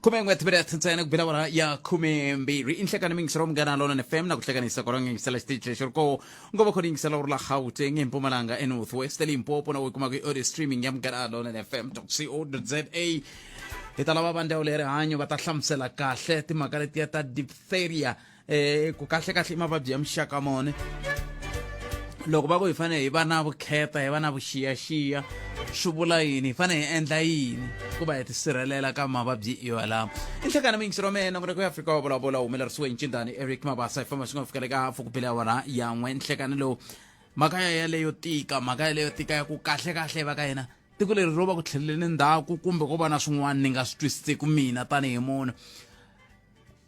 Khumen'we timinete ntsena ku bela wona ya 12 i nhlekani mingiselo Munghana Lonene FM na ku hlekanisa kwala yingisela xitichi lexi ri koho ngo va khona yingisela u ri la Gauteng, eMpumalanga, eNorth West, eLimpopo na u yi kumaka hi audio streaming ya Munghana Lonene FM co za. Hi ta lava va ndzawulo ya rihanyo va ta hlamusela kahle timhaka letiya ta diphtheria, ku kahle kahle i mavabyi ya muxaka mone. Loko va ku hi fanele hi va na vukheta, hi va na vuxiyaxiya, swi vula yini? Hi fanele hi endla yini ku va hi tisirhelela ka mavabyi yolamo? I nhlekani miyingiselo wa mina nongonoko ya Afrika wa vulavula humelerisiwe hi ncindani Eric Mabasa. Hi famba swi nga fikela ka hafu ku bile awara ya n'we nhlekani lowu. Mhaka ya yaleyo tika, mhaka yaleyo tika ya ku kahle kahle va ka hina tiko leri ro va ku tlheleleni ndzhaku kumbe ko va na swin'wana ni nga swi twisisiku mina tanihi munhu.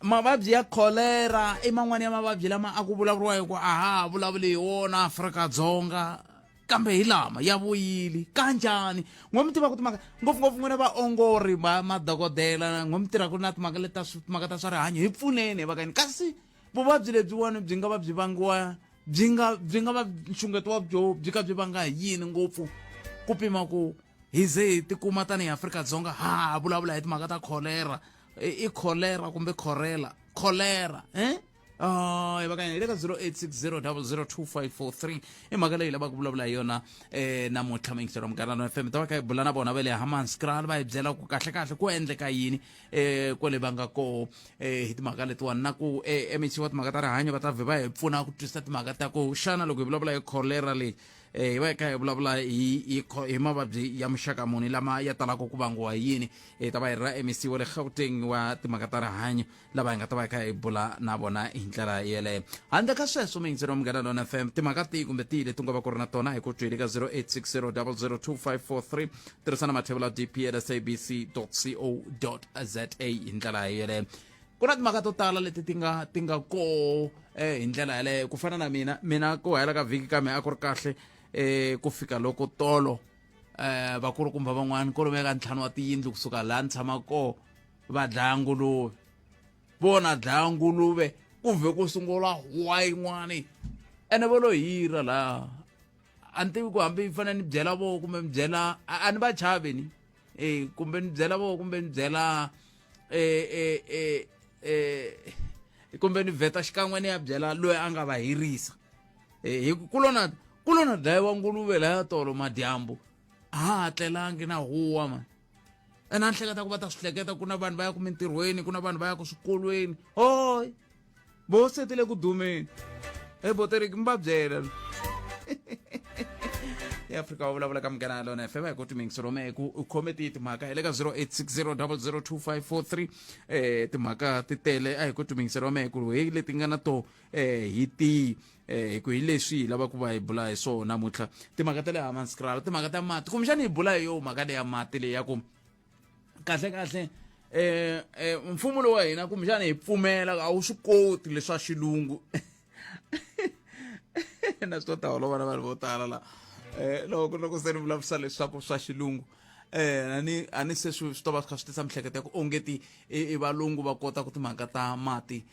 Mavabyi ya kholera i man'wani ya mavabyi lama a ku vulavuriwa hi ku a ha ha vulavuli hi wona Afrika-Dzonga, kambe hi lama ya vuyile kanjhani? N'we mi tivaka timhaka, ngopfungopfu n'wina vaongori va madokodela, n'we mi tirhaka na timhaka leti ta timhaka ta swa rihanyo, hi pfuneni hi va ka yini? Kasi vuvabyi lebyiwani byi nga va byi vangiwa, byi nga va nxungeto wa byo byi ka byi vanga hi yini ngopfu ku pima ku hi ze hi tikuma tanihi Afrika-Dzonga ha ha vulavula hi timhaka ta kholera? I kholera kumbe khorela, kholera, eh? Oh, hi va hi le ka 0860 002543. I mhaka leyi lavaka ku vulavula hi yona namuntlha mayingiselo Munghana FM. Ta va kha hi bula na vona va le Hammanskraal, va hi byela ku kahle kahle ku endleka yini kwale va nga koho hi timhaka letiwani, na ku MEC wa timhaka ta rihanyo va ta vhe va hi pfuna ku twisisa timhaka ta ku xana loko hi vulavula hi kholera leyi, hi va hi kha hi vulavula hi mavabyi ya muxaka muni lama ya talaka ku vangiwa hi yini. Hi ta va hi ri ra MEC wa le Gauteng wa timhaka ta rihanyo lava hi nga ta va hi kha hi bula na vona hi ndlela yeleyo. Handle ka sweswo, muyingiseri wa Munghana Lona FM, timhaka tihi kumbe tihi leti nga va ku ri na tona hi ku twile ka 0860 002543, tirhisana mathevula dp at sabc co za hi ndlela yeleyo. Ku na timhaka to tala leti ti nga koho hi ndlela yaleyo. Ku fana na mina ku hela ka vhiki ka mina a ku ri kahle ku fika loko tolo vakulukumba van'wani kwalomuya ka 5 wa tiyindlu kusuka laha ni tshama koho va dlaya nguluve. Vona dlaya nguluve, ku vhe ku sungula huwa yin'wani, ene vo lo hira laha. A ni tivi ku hambi yi fanele ni byela vo kumbe ni byela, a ni va chavi ni kumbe ni byela vo kumbe ni byela kumbe ni vheta xikan'we ni ya byela loyi a nga va hirisa hi ku lo na dlayiwa nguluve laya tolo madyambu, a ha tlelangi na huwa man. Ene a ni hleketa ku va ta swi hleketa ku na vanhu va ya ku mintirhweni, ku na vanhu va ya ku swikolweni. Hoy, vo setile ku dumeni e boteriki mi va byela. EAfrika wa vulavula ka Munghana Lona FM, hi ku timingiselo me ku u khome tihi timhaka hi le ka 0860 002543. Timhaka ti tele, a hi ku timingiselo me ku hi leti nga na to hi tihi hi ku hi leswi hi lava ku va hi bula hi swona namuntlha, timhaka ta le Hammanskraal, timhaka ta mati, kumbexani hi bula hi yo mhaka leyi ya mati leyi ya ku kahle kahle mfumo lowu wa hina kumbexani hi pfumela a wu swi koti leswa xilungu na swi ta holova na vanhu vo tala la loko se ni vulavurisa leswaku swa xilungu ani se swi ta va swi kha swi tisa miehleketo ya ku onge ti i valungu va kota ku timhaka ta mati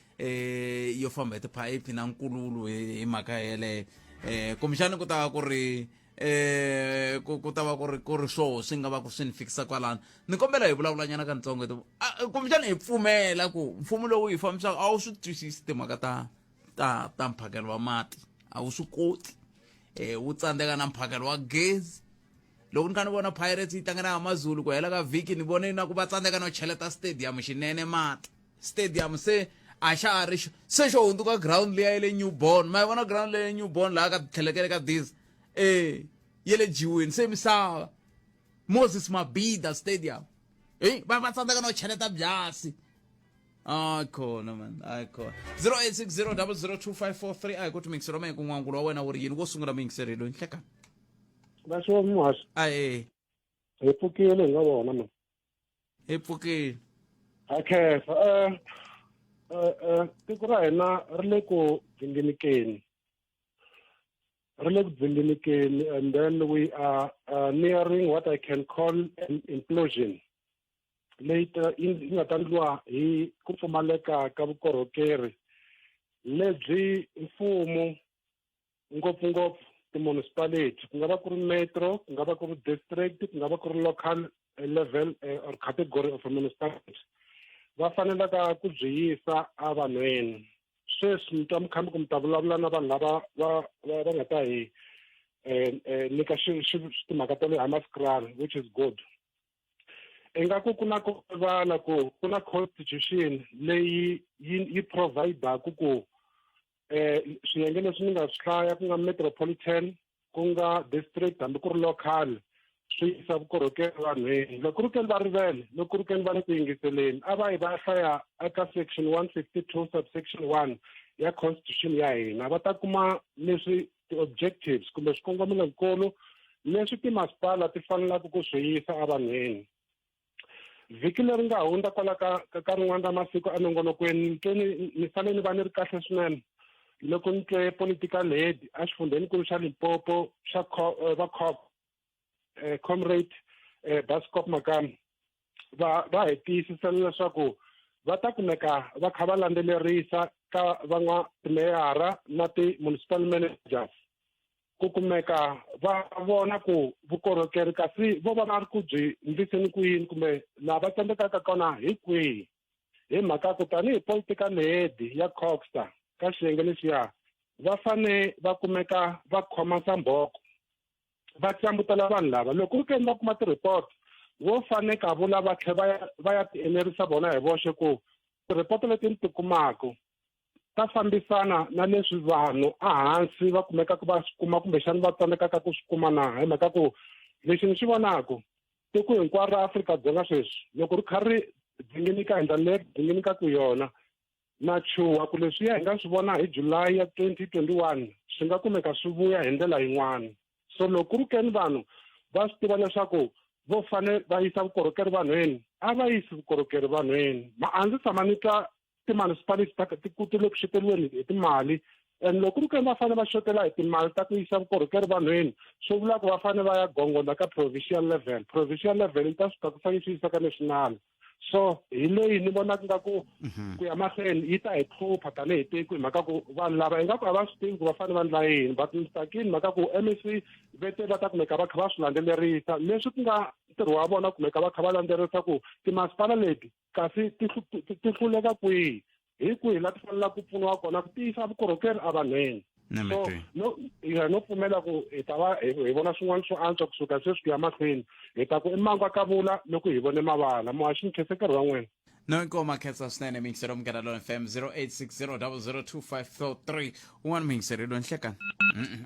yo famba hi tiphayiphi na nkululo hi mhaka yeleyo. Kumbexani ku ta va ku ri ku ta va ku ri swoho swi nga va ku swi ni fikisa kwalano. Ni kombela hi vulavula nyana kantsongo, kumbexani hi pfumela ku mfumo lowu hi fambisaka a wu swi twisisi timhaka ta mphakelo wa mati, a wu swi koti, wu tsandzeka na mphakelo wa gezi. Loko ni kha ni vona Pirates yi tlanga na AmaZulu ku hela ka vhiki, ni vone na ku va tsandzeka no cheleta stadium xinene mati. Stadium se a xa ha ri se xo hundzuka ground liya ya le Newborn. Ma yi vona ground leya Newborn laha ka tlhelekele ka this ya le jiweni se misava Moses Mabhida Stadium, hey, va tsandzeka no cheleta byasi. Ay khona man, ay khona. 0860002543, a hi ku timixero me ku n'wangulo wa wena wu ri yini wo sungula muyingiseri loyi nhlekani. Vaxo muhaxi. Ae. Hi pfukile hi nga vona man. Hi pfukile. Ha khensa. Tiko ra hina ri le ku dzinginikeni. Ri le ku dzinginikeni, and then we are nearing what I can call an implosion leyi yi nga ta endliwa hi ku pfumaleka ka vukorhokeri lebyi mfumo, ngopfungopfu ti-municipality, ku nga va ku ri metro, ku nga va ku ri district, ku nga va ku ri local level or category of a municipality. Va fanelaka ku byi yisa evanhwini. Sweswi mi twa mi kha mi ku mi ta vulavula na vanhu lava va nga ta hi nyika timhaka ta le Hammanskraal, which is good. Ingaku ku na ku rivala ku ku na constitution leyi yi providaku ku swiyenge leswi ni nga swi hlaya, ku nga metropolitan, ku nga district, hambi ku ri local, swi yisa vukorhokeri vanhwini. Loko ku ri keni va rivele, loko ku ri keni va le ku yingiseleni, a va yi va hlaya eka section 152 subsection 1 ya constitution ya hina, va ta kuma leswi ti-objectives kumbe swikongomelonkulu leswi timasipala ti fanelaka ku swi yisa evanhwini. Vhiki leri nga hundza kwala ka rin'wana ra masiku enongonokweni, ni twe ni sale ni va ni ri kahle swinene loko ni twe political head exifundzhenikulu xa Limpopo xa va COP, comrade Bascop Makamu, va hi tiyisisela leswaku va ta kumeka va kha va landzelerisa ka van'wa timeyara na ti-municipal managers ku kumeka va vona ku vukorhokeri kasi vo va va ri ku byi ndliseni ku yini kumbe laha va tsandzekaka kona hi kwihi. Hi mhaka ku tanihi political head ya COGHSA ka xiyenge lexiya, va fane va kumeka va khoma sambhoko va tlambutela vanhu lava. Loko ku ri keni va kuma ti-report, vo fane ka vula va tlhela va ya ti enerisa vona hi voxe ku ti-report leti ni ti kumaka ta fambisana na leswi vanhu ehansi va kumekaka va swi kuma kumbexana va tsandzekaka ku swi kuma na. Hi mhaka ku lexi ni xi vonaka, tiko hinkwaro ra Afrika-Dzonga sweswi loko ri kha ri dzinginika hi ndlela leyi dzinginikaka yona, na chuha ku leswiya hi nga swi vona hi July ya 2021 swi nga kumeka swi vuya hi ndlela yin'wana. So loko ku ri keni vanhu va swi tiva leswaku vo fane va yisa vukorhokeri vanhwini, a va yisi vukorhokeri vanhwini. Ma a ndzi tshama ni twa ti-municipality ta ti le ku xoteriweni hi timali, and loko ku ri keni va fanele va xotela hi timali ta ku yisa vukorhokeri vanhwini, swi vula ku va fanele va ya gongonda ka provincial level. Provincial level yi ta swi tlakusa yi swi yisa ka national. So hi leyi ni vonaka nga ku ku ya mahlweni yi ta hi hlupha tanihi tiko, hi mhaka ku vanhu lava ingaku a va swi tivi ku va fanele va endla yini. But ni tsakini mhaka ku MEC vete va ta kumeka va kha va swi landzelerisa leswi ku nga ntirho wa vona, kumeka va kha va landzelerisa ku timasipala leti kasi ti hluleka kwihi, hi kwihi la ti fanelaka ku pfuniwa kona ku tiyisa vukorhokeri evanhwini. So no ya no pfumela ku hi ta va hi vona swin'wana swo antswa kusuka sweswi ku ya mahlweni. Hi ta ku i mangwa ka vula loko hi vone mavala. Muhaxi, ni khense nkarhi wa n'wina. No, inkomo khetsa swinene miyingiselo Munghana Lona FM, 0860002543. Un'wana muyingiseri loyi nhlekani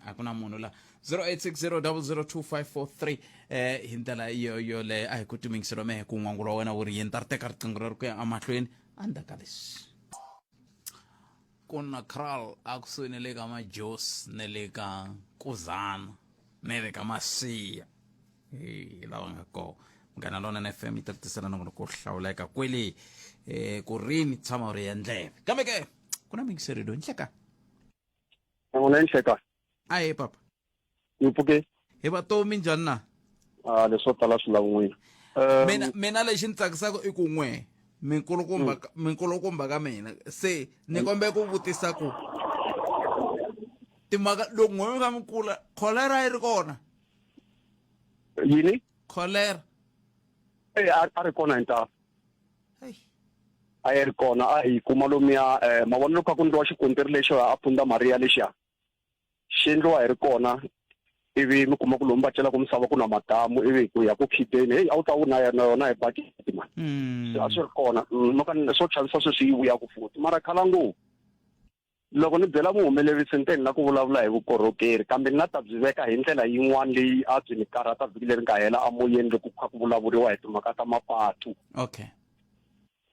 a ku na munhu la 0860002543. Hi ndlela yo yoleyo a hi ku timiyingiselo mehe ku n'wangulo wa wena wu ri yini. Ta ri teka riqingho leri ku ya emahlweni endzhaku ka leswi. Ku na kral a kusuhi na le ka Majosi, na le ka Nkuzana, na le ka Masiya, hi lava nga kona. Munghana Lona FM yi ta ku tisela nongonoko wo hlawuleka kwele ku rini tshama u ri ya ndleve. Kambe ke ku na mingiseri loyi nhleka. N'wina nhleka. Ahe papa. Ni pfuke. Hi vatomi, njhani na? A leswo tala swi lava n'wina. Mina lexi ni tsakisaka i ku n'we minkulukumba minkulukumba ka mina se ni kombe ku vutisa ku timhaka loko n'we mi kha mi kula, kholera yi ri kona? Yini? Kholera. Eh, a ri kona hi ntamu. A yi ri kona, a hi kuma lomuya mavonelo kha ku ndliwa xikontiri lexo a Punda Maria lexiya xi endliwa hi ri kona, ivi mi kuma ku lomu va celaka misava ku na madamu, ivi ku ya ku khideni, heyi, a wu ta wu na na yona hi bakiti mani. Se a swi ri kona. No ka swo chavisa sweswi yi vuyaku futhi, mara khala ngopfu. Loko ni byela muhumelerisi ni te ni la ku vulavula hi vukorhokeri, kambe ni la ta byi veka hi ndlela yin'wana leyi a byi ni karhata vhiki leri nga hela amoyeni loko ku kha ku vulavuriwa hi timhaka ta mapatu.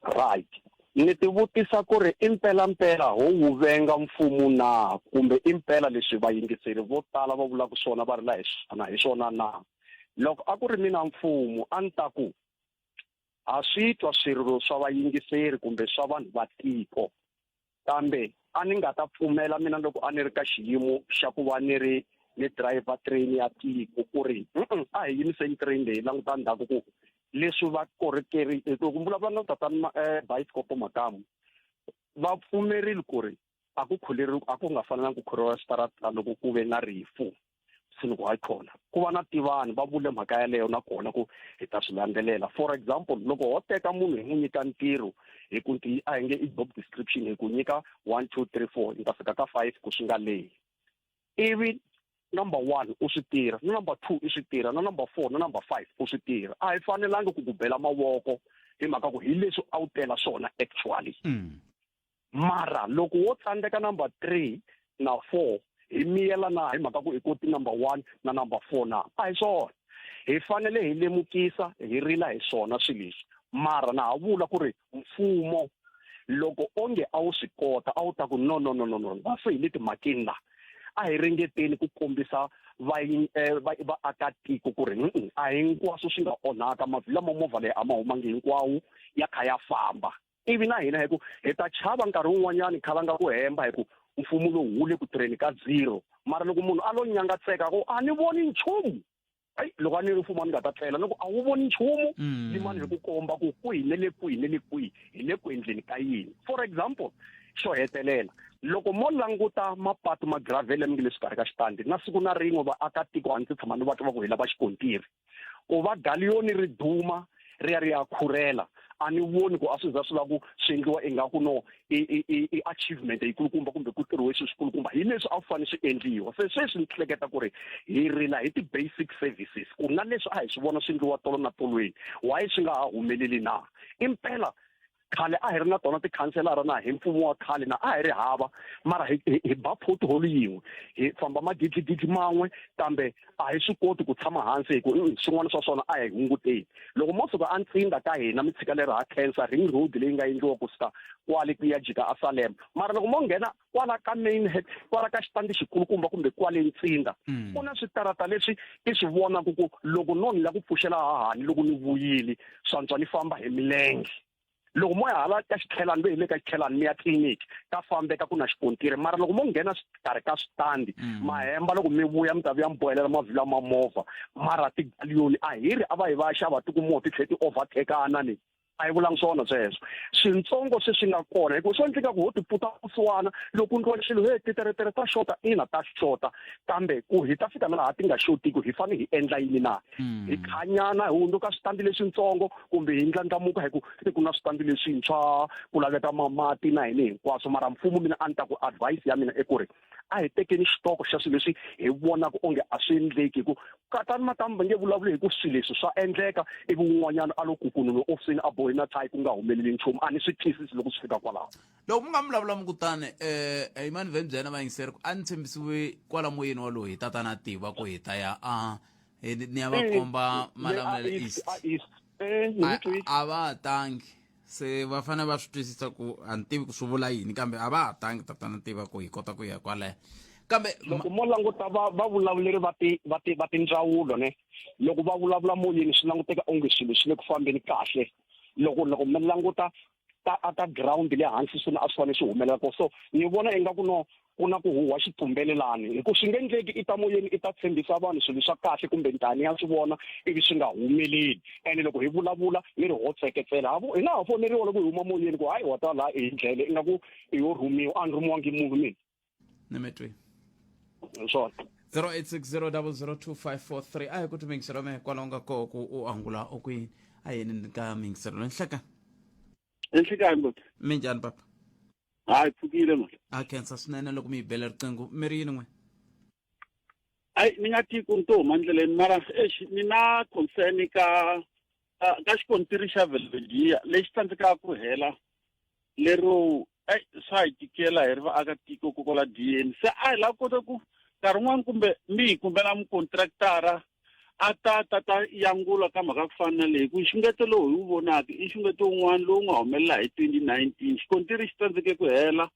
Right. Ni ti vutisa ku ri i mpelampela ho wu venga mfumo na, kumbe i mpela leswi vayingiseri vo tala va vulaka swona va ri la hi swona hi swona na? Loko a ku ri mina mfumo a ni ta ku ha swi twa swirilo swa vayingiseri kumbe swa vanhu va tiko, kambe a ni nga ta pfumela mina loko a ni ri ka xiyimo xa ku va ni ri ni driver train ya tiko ku ri a hi yimiseni train leyi, languta ndzhaku ku leswi vakorhokeri. Loko vulavula na tatana Bayisikopo Makamu, va pfumerile ku ri a ku kholeriwi, a ku nga fanelanga ku khoriwa switarata loko ku ve na rifu. Se ni ku hayi khona ku va na tivani va vule mhaka yaleyo, nakona ku hi ta swi landzelela. For example, loko ho teka munhu hi n'wi nyika ntirho Hi ku a hi nge i job description, hi ku nyika 1 2 3 4, hi ta fika ka 5 ku swi nga lehi. Ivi number 1 u swi tirha, na number 2 i swi tirha, na number 4 na number 5 u swi tirha. A hi fanelangi ku ku bela mavoko hi mhaka ku hi leswi a wu tela swona actually. Mara loko wo tsandzeka number 3 na 4, hi miyela na hi mhaka ku hi koti number 1 na number 4 na? A hi swona. Hi fanele hi lemukisa, hi rila hi swona swilo leswi. Mara na ha vula ku ri mfumo loko onge a wu swi kota, a wu ta ku no, no, no, no, no, va se hi le timhakeni la, a hi ringeteni ku kombisa vaakatiko ku ri a hinkwaswo swi nga onhaka. Mavhilwa ma movha leyi a ma humangi hinkwawo, ya kha ya famba. Ivi na hina hi ku hi ta chava nkarhi wun'wanyani khalanga ku hemba hi ku mfumo lowu wu le ku tirheni ka zero. Mara loko munhu a lo nyangatseka ku a ni voni nchumu, ayi, loko a ni ri mfumo a ni nga ta tlela ni ku a wu voni nchumu. Yimani hi ku komba ku kwihi ne le kwihi ne le kwihi hi le ku endleni ka yini. For example, xo hetelela, loko mo languta mapatu ma gravel lama nge le xikarhi ka xitandi, na siku na rin'we vaakatiko a ndzi tshama ni va twa va ku hi lava xikontiri. Ku va galiyoni ri duma ri ya ri ya khurela, a ni voni ku a swi za swi lava ku swi endliwa ingaku no i achievement yikulukumba kumbe ku tirhiwe swilo swikulukumba. Hi leswi a wu fanele swi endliwa. Se sweswi ni hleketa ku ri hi rila hi ti-basic services, ku na leswi a hi swi vona swi endliwa tolo na tolweni, why swi nga ha humeleli na? Impela khale a hi ri na tona tikhanselara na hi mfumo wa khale na a hi ri hava, mara hi ba pothole yin'we, hi famba magidligidli man'we, kambe a hi swi koti ku tshama hansi hi ku swin'wana swa swona a hi hunguteni. Loko mo suka a Ntsinda ka hina, mi tshika leri ha khensa ring road leyi nga endliwa kusuka kwale ku ya jika a Salem, mara loko mo nghena kwala ka main head, kwala ka xitandi xikulukumba kumbe kwale Ntsinda, ku na switarata leswi i swi vonaka ku loko no ni la ku pfuxela hahani, loko ni vuyile swantswa ni famba hi milenge. Loko mo ya hala ka xikhelani, ve hi le ka xikhelani mi ya tliliniki, ka fambeka, ku na xikontiri. Mara loko mo nghena xikarhi ka switandi, mahemba, loko mi vuya mi ta vuya mi bohelela mavhilwa ma movha. Mara tigaliyoni a hi ri a va hi va xava tikumiwa ti tlhela ti overtakana ni a hi vulangi swona sweswo. Swintsongo se swi nga kona hikuva swo endleka ku ho tiputa vusiwana loko ku endliwa xilo he titeretere ta xota. Ina, ta xota, kambe ku hi ta fika laha ti nga xotiku, hi fanele hi endla yini na? Hi khanyana, hi hundzuka switandi leswintsongo kumbe hi ndlandlamuka, hi ku se ku na switandi leswintshwa, ku laveka mamati na hini hinkwaswo. Mara mfumo, mina a ni ta ku advice ya mina i ku ri a hi tekeni xitoko xa swilo leswi hi vonaka onge a swi endleki, hi ku katani makambe nge vulavuli hi ku swilo leswi swa endleka, ivi wun'wanyana a lo kukununu ofisini a bohi na thayi, ku nga humeleli nchumu. A ni swi twisisi loko swi fika kwalaho. Loko mi nga mi vulavula mi kutani yimani vhe mi byela vayingiseri ku a ni tshembisiwe kwala moyeni walowu hi tatana tiva ku hi ta ya a ni ya va komba Malamulele East. A va ha tangi, se va fanele va swi twisisa ku a ni tivi ku swi vula yini, kambe a va ha tangi tatana tiva ku hi kota ku ya kwalaya. Kambe loko mo languta va vulavuleri va ti va ti va tindzawulo ne, loko va vulavula moyeni swi languteka onge swilo swi le ku fambeni kahle. Loko mi languta ta aka ground le hansi, swona a swi fanele swi humelela ko. So ni vona ingaku no ku na ku huhwa xitumbelelani, hi ku swi nge endleki i ta moyeni i ta tshembisa vanhu swilo swa kahle kumbe ntani ya swi vona ivi swi nga humeleli. Ene loko hi vulavula mi ri ho tseketsela, hi nga ha foneriwa loko hi huma moyeni ku hayi, wa ta laha i hi ndlele ingaku i yo rhumiwa. A ni rhumiwangi munhu mina. Ni mi twi. Hi swona. 0860002543. A hi ku timingiselo me kwalaho nga koho ku u angula u kwini. A yini ka mingiselo nhleka. Enhlekani mbuti. Minjhani papa? Hayi, pfukile mani. A khensa swinene loko mi yi bele riqingho. Mi ri yini n'we? Ayi, ni nga tiku ni to huma ndleleni, mara exi ni na concern ka xikontiri xa Belvedere lexi tsandzekaka ku hela lero. Ai, swa hi tikela hi ri vaakatiko kokwala diyeni. Se a hi lava kota ku nkarhi wun'wani kumbe mi hi kumbela mukontraktara a ta ta ta yangula ka mhaka ku fana na leyi, ku nxungeto lowu hi wu vonaka i nxungeto wun'wana lowu nga humelela hi 2019, xikontiri xi tsandzeke ku hela.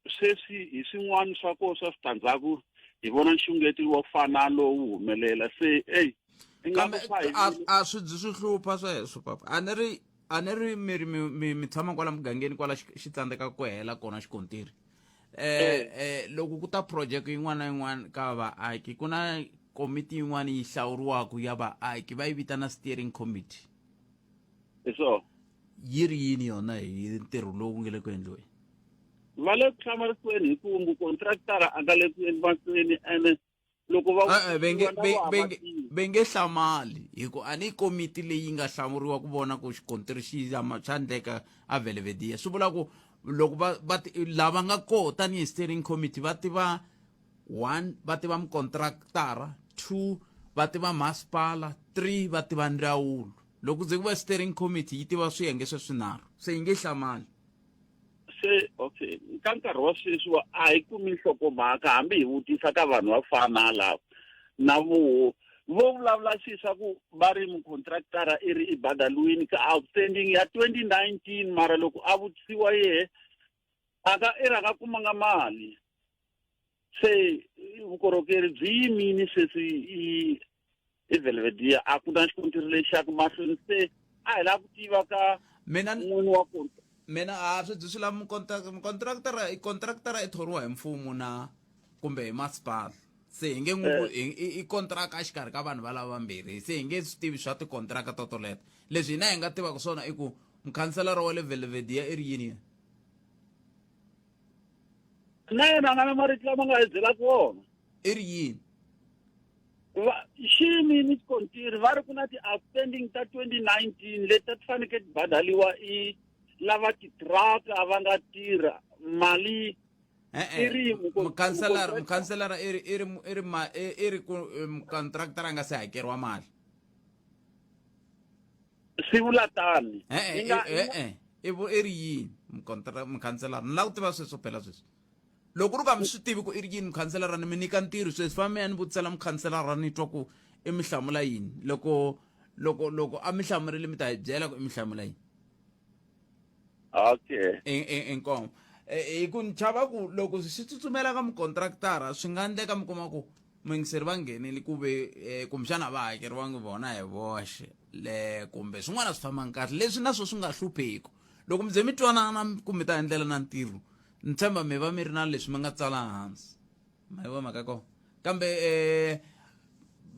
Sweswi hi swin'wana swa koho swa switandzhaku hi vona nxungeto wa ku fana na lowu humelela se eyi. Kambe a swi byi swi hlupha sweswo papa. A ni ri mi ri mi tshama kwala mugangeni kwala xi tsandzeka ku hela kona xikontiri. Loko ku ta project yin'wana na yin'wana ka vaaki, ku na komiti yin'wana yi hlawuriwaka ya vaaki, va yi vitana steering committee. Hi swona. Yi ri yini yona hi ntirho lowu nge le ku endliweni? Va le ku hlamarisiweni hi ku mukontraktara a nga le ku emahlweni, ene Loko va E-e, ve nge vutisiwa na ve voho a ve va nge tivi. ve nge hlamali hi ku a ni komiti leyi nga hlamuriwa ku vona ku xikontiri xi yama xa ndleka a Belvedere swi vula ku loko va va lava nga koho tanihi steering committee va tiva one va tiva mukontraktara two va tiva masipala three va tiva ndzawulo loko ze ku va steering committee yi tiva swiyenge sweswinharhu se yi nge hlamali Se okay, ka nkarhi wa sweswi a hi kumi nhlokomhaka hambi hi vutisa ka vanhu va fana lava na voho vo vulavula xi swa ku va ri mucontractara i ri i badaliwini ka outstanding ya 2019 mara loko a vutisiwa yehe a ka i ri a nga kumanga mali se vukorhokeri byi yimini sweswi i i Belvedere a ku na xikontiri lexi ya ku mahlweni se a hi lava ku tiva ka mina n'wini wa kona mina a swi byi swi lava mukontraktara i contractor i thoriwa hi mfumo na kumbe hi masipala se hi nge n'wi eh. i contract exikarhi ka vanhu va lava vambirhi se hi nge swi tivi swa tikontraka to toleto leswi hina hi nga tivaka swona i ku mukhanselara wa le Belvedere i ri yini yena Na yena a nga na marito lama nga hi byelaka wona. I ri yini? Va xi yimile xikontiri va ri ku na ti-outstanding ta 2019 leti a ti fanekele ti badaliwa i lava titiraka va nga tirha mali E-e. i ri Mukhanselara mukhanselara i ri i ri i ri ma i ri ku mukontraktara a nga se hakeriwa mali. Swi vula tani. E-e, Yi nga- e- e-e. I i ri yini mukhanselara ni lava ku tiva sweswo phela sweswi loko ri ka mi swi tivi ku i ri yini mukhanselara ni mi nyika ntirho sweswi fa mi ya ni vutisela mukhanselara ni twa ku i mi hlamula yini loko loko loko a mi hlamurile mi ta hi byela ku i mi hlamula yini Okay. Inkomo hi ku ni chava ku loko swi tsutsumela ka mukontraktara swi nga endleka mi kuma ku muyingiseri va nghenile ku ve eh, kumbexana va hakeriwangi vona hi voxe le kumbe swin'wana swi fambanga kahle leswi na swo swi nga hlupheku loko mi ze mi twanana ku mi ta endlela na ntirho ni tshemba mi va mi ri na leswi mi nga tsala hansi ma yi mhaka kona kambe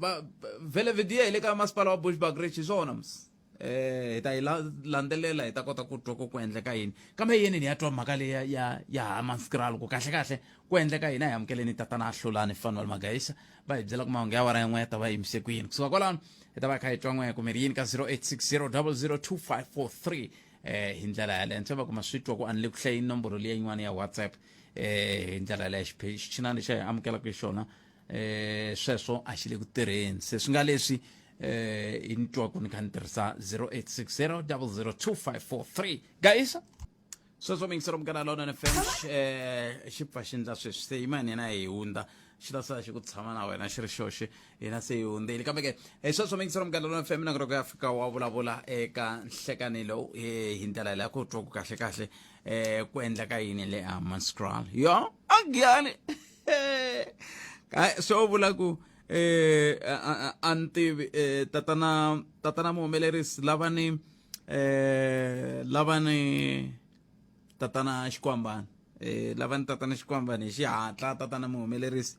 um vhele vhidiyo hi le ka masipala wa Bushbuckridge hi swona mus eh hi ta yi landzelela hi ta kota ku twa ku ku endleka yini kambe yini ni ya twa mhaka leyi ya ya ya Hammanskraal ku kahle kahle ku endleka yini a hi amukeleni tatana Hlulani Fanuel Magaisa va hi byela ku mahungu ya awara yin'we ya ta va yimise ku yini kusuka kwalano hi ta va hi kha hi twa n'we ku mi ri yini ka 0860 002543 eh hi ndlela yaleyo ni tshemba ku ma swi twa ku a ni le ku hlayeni nomboro liya yin'wana ya WhatsApp eh hi ndlela yaleyo xichinani lexi a hi amukelaka hi xona eh sweswo a xi le ku tirheni se swi nga leswi eh i ni twa ku ni kha ni tirhisa 0860 002543 guys sweswo mingisero munghana lonene fm eh xi pfa xi ndla sweswi se yimani yena hi hundza xi ta sala xi ku tshama na wena xi ri xoxe hina se hi hundzile kambe ke hi sweswo mingisero munghana lonene fm na ya fika wa vulavula eka nhlekani lowu eh, hi ndlela leyi ku twa ku kahle kahle eh ku endleka yini le Hammanskraal yo agiyani swo vula ku eh a ni tivi eh tatana tatana muhumelerisi lava ni eh lava ni tatana xikwambani eh lava ni tatana xikwambani hi xihatla tatana muhumelerisi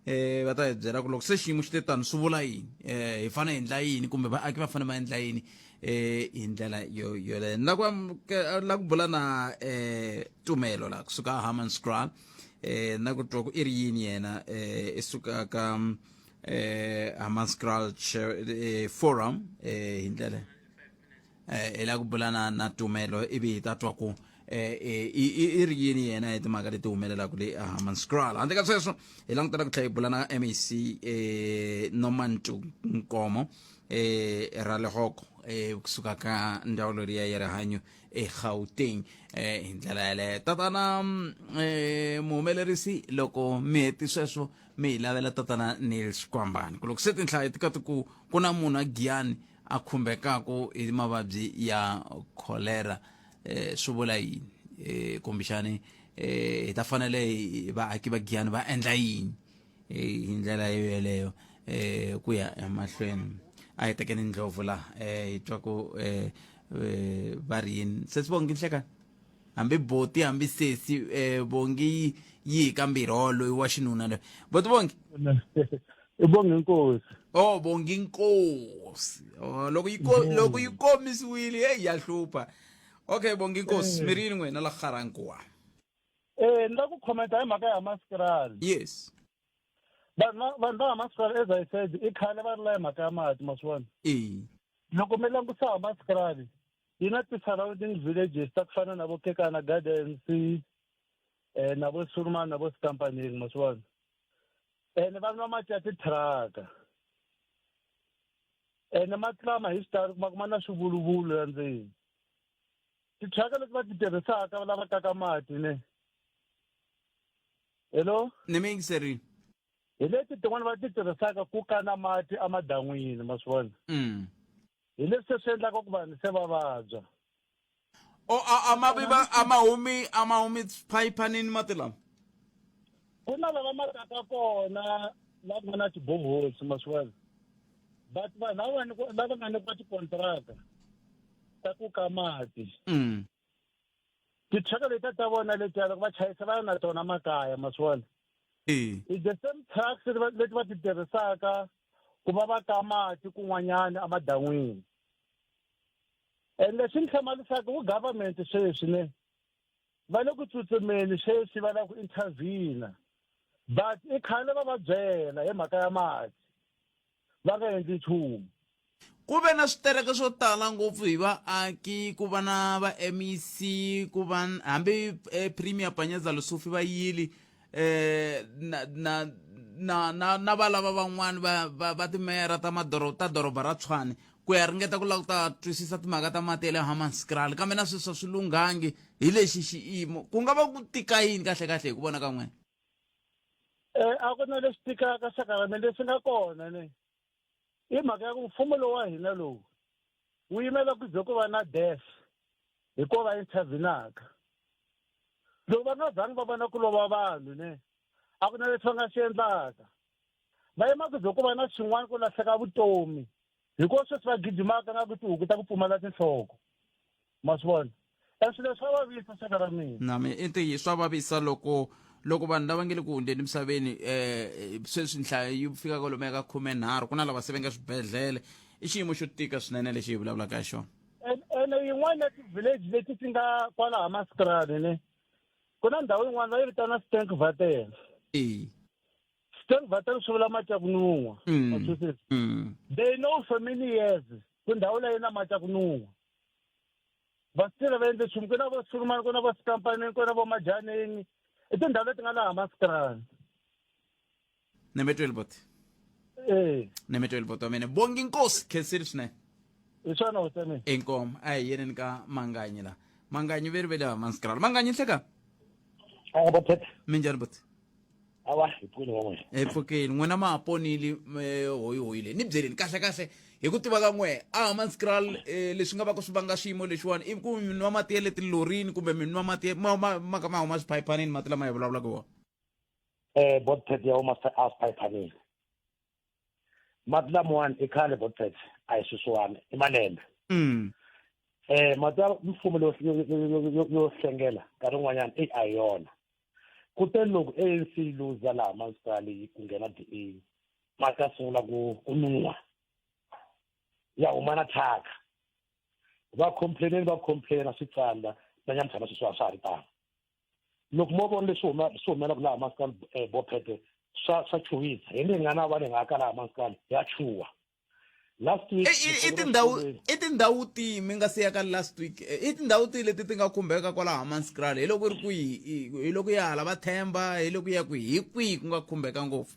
eh va ta hi byela ku loko se xiyimo xi te tano swi vula yini eh hi fanele hi endla yini kumbe vaaki va fanele va endla yini eh hi ndlela yo yoleyo ni la ku la ku bula na eh tumelo la kusuka Hammanskraal eh na ku twa ku i ri yini yena eh i suka ka eh Hammanskraal eh, forum eh hi ndlela eh i la ku bula na na tumelo ivi hi ta twa ku eh, eh i ri yini yena hi timhaka leti humelelaka le Hammanskraal handle ka sweswo hi langutela ku tlhela hi bula na MEC eh Nomantu Nkomo eh Ralehoko eh kusuka ka ndzawulo liya ya rihanyo eGauteng eh hi ndlela yaleyo tatana eh muhumelerisi loko mi heti sweswo mi hi lavela tatana Neil Xikwambani ku loko se tinhlayo ti kati ku ku na munhu a Giyani a khumbekaku hi mavabyi ya kholera eh swi vula yini eh kumbexani eh hi ta fanele vaaki va Giyani va endla yini eh, hi ndlela yoyeleyo eh ku ya emahlweni a hi tekeni ndlhovu la eh hi twa ku eh, eh va ri yini sesi bongi nhlekani hambi boti hambi sesi eh bongi yi hi kambirhi o loyi wa xinuna loyi boti bongi i bongi nkosi oh bongi nkosi oh, loko yi loko yi komisiwile hey ya hlupha okay bongi nkosi mi ri yini n'wina la Ga-Rankuwa Eh ni la ku commenta hi mhaka ya Hammanskraal. Yes. Vanhu va vanhu va Hammanskraal, as I said, i khale va ri la hi mhaka ya mati, ma swi vona. Loko mi langutisa Hammanskraal, yi na ti-surrounding villages ta ku fana na vo Kekana Gardens, na vo Surman, na vo Skampaneng, ma swi vona. Ene va nwa mati ya titiraka. Ene mati lama hi xitalo kuma kuma na swivuluvulu la ndzeni. Titruck leti va ti tirhisaka lava kaka mati ne. Hello? Ni mi yingiserile. Hi leti tin'wana va ti tirhisaka ku kana mati emadan'wini, ma swi vona. Hi leswi se swi endlaka ku vanhu se va vabya. O a a ma vi va a ma humi a ma humi phayiphanini mati lama. Ku na lava ma taka kona la ku nga na tibohosi, ma swi vona. But vanhu lava lava nga nyikiwa tikontraka ta ku ka mati. Titruck letiya ta vona letiya loko va chayisa va ya na tona makaya, ma swi vona. It's the same trucks leti va ti tirhisaka ku va va ka mati kun'wanyana emadan'wini. And lexi ni hlamarisaka ku government sweswi ne va le ku tsutsumeni sweswi va lava ku intervene, but i khale va va byela hi mhaka ya mati, va nga endli nchumu. Ku ve na switereko swo tala ngopfu hi vaaki, ku va na va MEC, ku va hambi Premier Panyaza Lesufi va yili, na na na na na valava van'wani va va va timeyara ta madoroba ta doroba ra Tshwane ku ya ringeta ku lava ku ta twisisa timhaka ta mati ya le Hammanskraal, kambe na sweswi a swi lunghangi hi lexi xiyimo. Ku nga va ku tika yini kahle kahle hi ku vona ka n'wina? A ku na lexi tikaka xaka ra mina, lexi nga kona ne i mhaka ya ku mfumo lowu wa hina lowu wu yimela ku ze ku va na death hi ko va intervenaka. Loko va nga zangi va vona ku lova vanhu ne, a ku na leswi va nga swi endlaka. Va yima ku ze ku va na xin'wana ku lahleka vutomi, hikuva sweswi va gijimaka nga ku tihuku ta ku pfumala tinhloko, ma swi vona. E swilo leswi swa vavisa xaka ra mina. Na mi i ntiyiso, swa vavisa loko loko vanhu lava nge le ku hundzeni emisaveni, sweswi nhlayo yi fika kwalomuya ka 13, ku na lava se va nga swibedhlele. I xiyimo xo tika swinene lexi hi vulavulaka hi xona. Ene yin'wana ya ti-village leti ti nga kwala Hammanskraal ne, ku na ndhawu yin'wana va yi vitana Stinkwater. Stinkwater swi vula mati ya ku nun'hwa. Ma twisisa? They know for many years ku ndhawu leyi na mati ya ku nun'hwa. Va still va endle nchumu. Ku na vo Surumani, ku na vo Skampaneng, ku na vo Majaneng. I tindhawu leti nga laha Hammanskraal. Nemetweli boti. Nemetweli boti wa mina. Bongi Nkosi, khensile swinene. Hi swona hosi ya mina. Inkomu, a hi yeneni ka Manganyi la. Manganyi veri ve le Hammanskraal. Manganyi nhleka. A bo phepha. Minjhani boti? Awa, hi pfukile wa n'wina. Hi pfukile. N'wina ma ha ponile hoyi hoyi leyi. Ni byeleni kahle kahle hi ku tiva ka n'we a Hammanskraal, leswi nga va ku swi vanga xiyimo lexiwani i ku mi nwa mati ya le tilorini kumbe mi nwa mati ma ma ma ka ma huma swiphayiphanini mati lama hi vulavulaka hi wona? Botpet ya huma a swiphayiphanini. Mati lamawani i khale botpet a hi sweswiwani, i malembe. Mati ya mfumo yo hlengela nkarhi wun'wanyana i a hi yona. Kutani loko ANC yi luza laha Hammanskraal yi ku nghena DA, mati ya sungula ku nun'hwa, ya huma na thyaka. Va complaineni, va complaina swi tsandza na nyamutlha na sweswi a swa ha ri tano. Loko mo vona leswi swi humelaka laha Hammanskraal, Bophete, swa chuhisa. Hi ni nga na vanhu hi nga aka laha Hammanskraal, ya chuha. Last week, I tindhawu, i tindhawu tihi mi nga siya ka last week? I tindhawu tihi leti ti nga khumbeka kwala Hammanskraal? Hi loko ri kwihi? Hi loko ya hala va Themba, hi loko ya kwihi? Hi kwihi ku nga khumbeka ngopfu?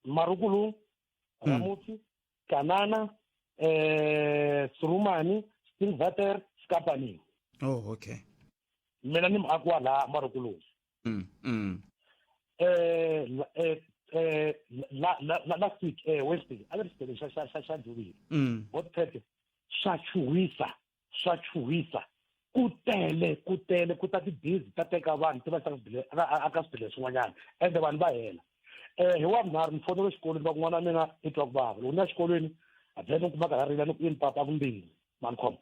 Marukulu, Ramotsi, Kanana, Surumani, Stinkwater, Skampaneng. Oh, okay. Mina ni muaki wa laha Marukulu. Last week, Wednesday, a ri xibedhlele xa Juvile. Botpet, swa chuhisa, swa chuhisa. Ku tele, ku tele, ku ta tibizi ta teka vanhu ti va yisa ka swibedhlele swin'wanyana, ende vanhu va hela. Hi wa vunharhu ni fonela xikolweni, va ku n'wana wa mina i twa ku vava. Loko ni ya xikolweni, a byela ni kuma karhi a rila, ni ku yini papa, a ku mbilu, ma ni khoma.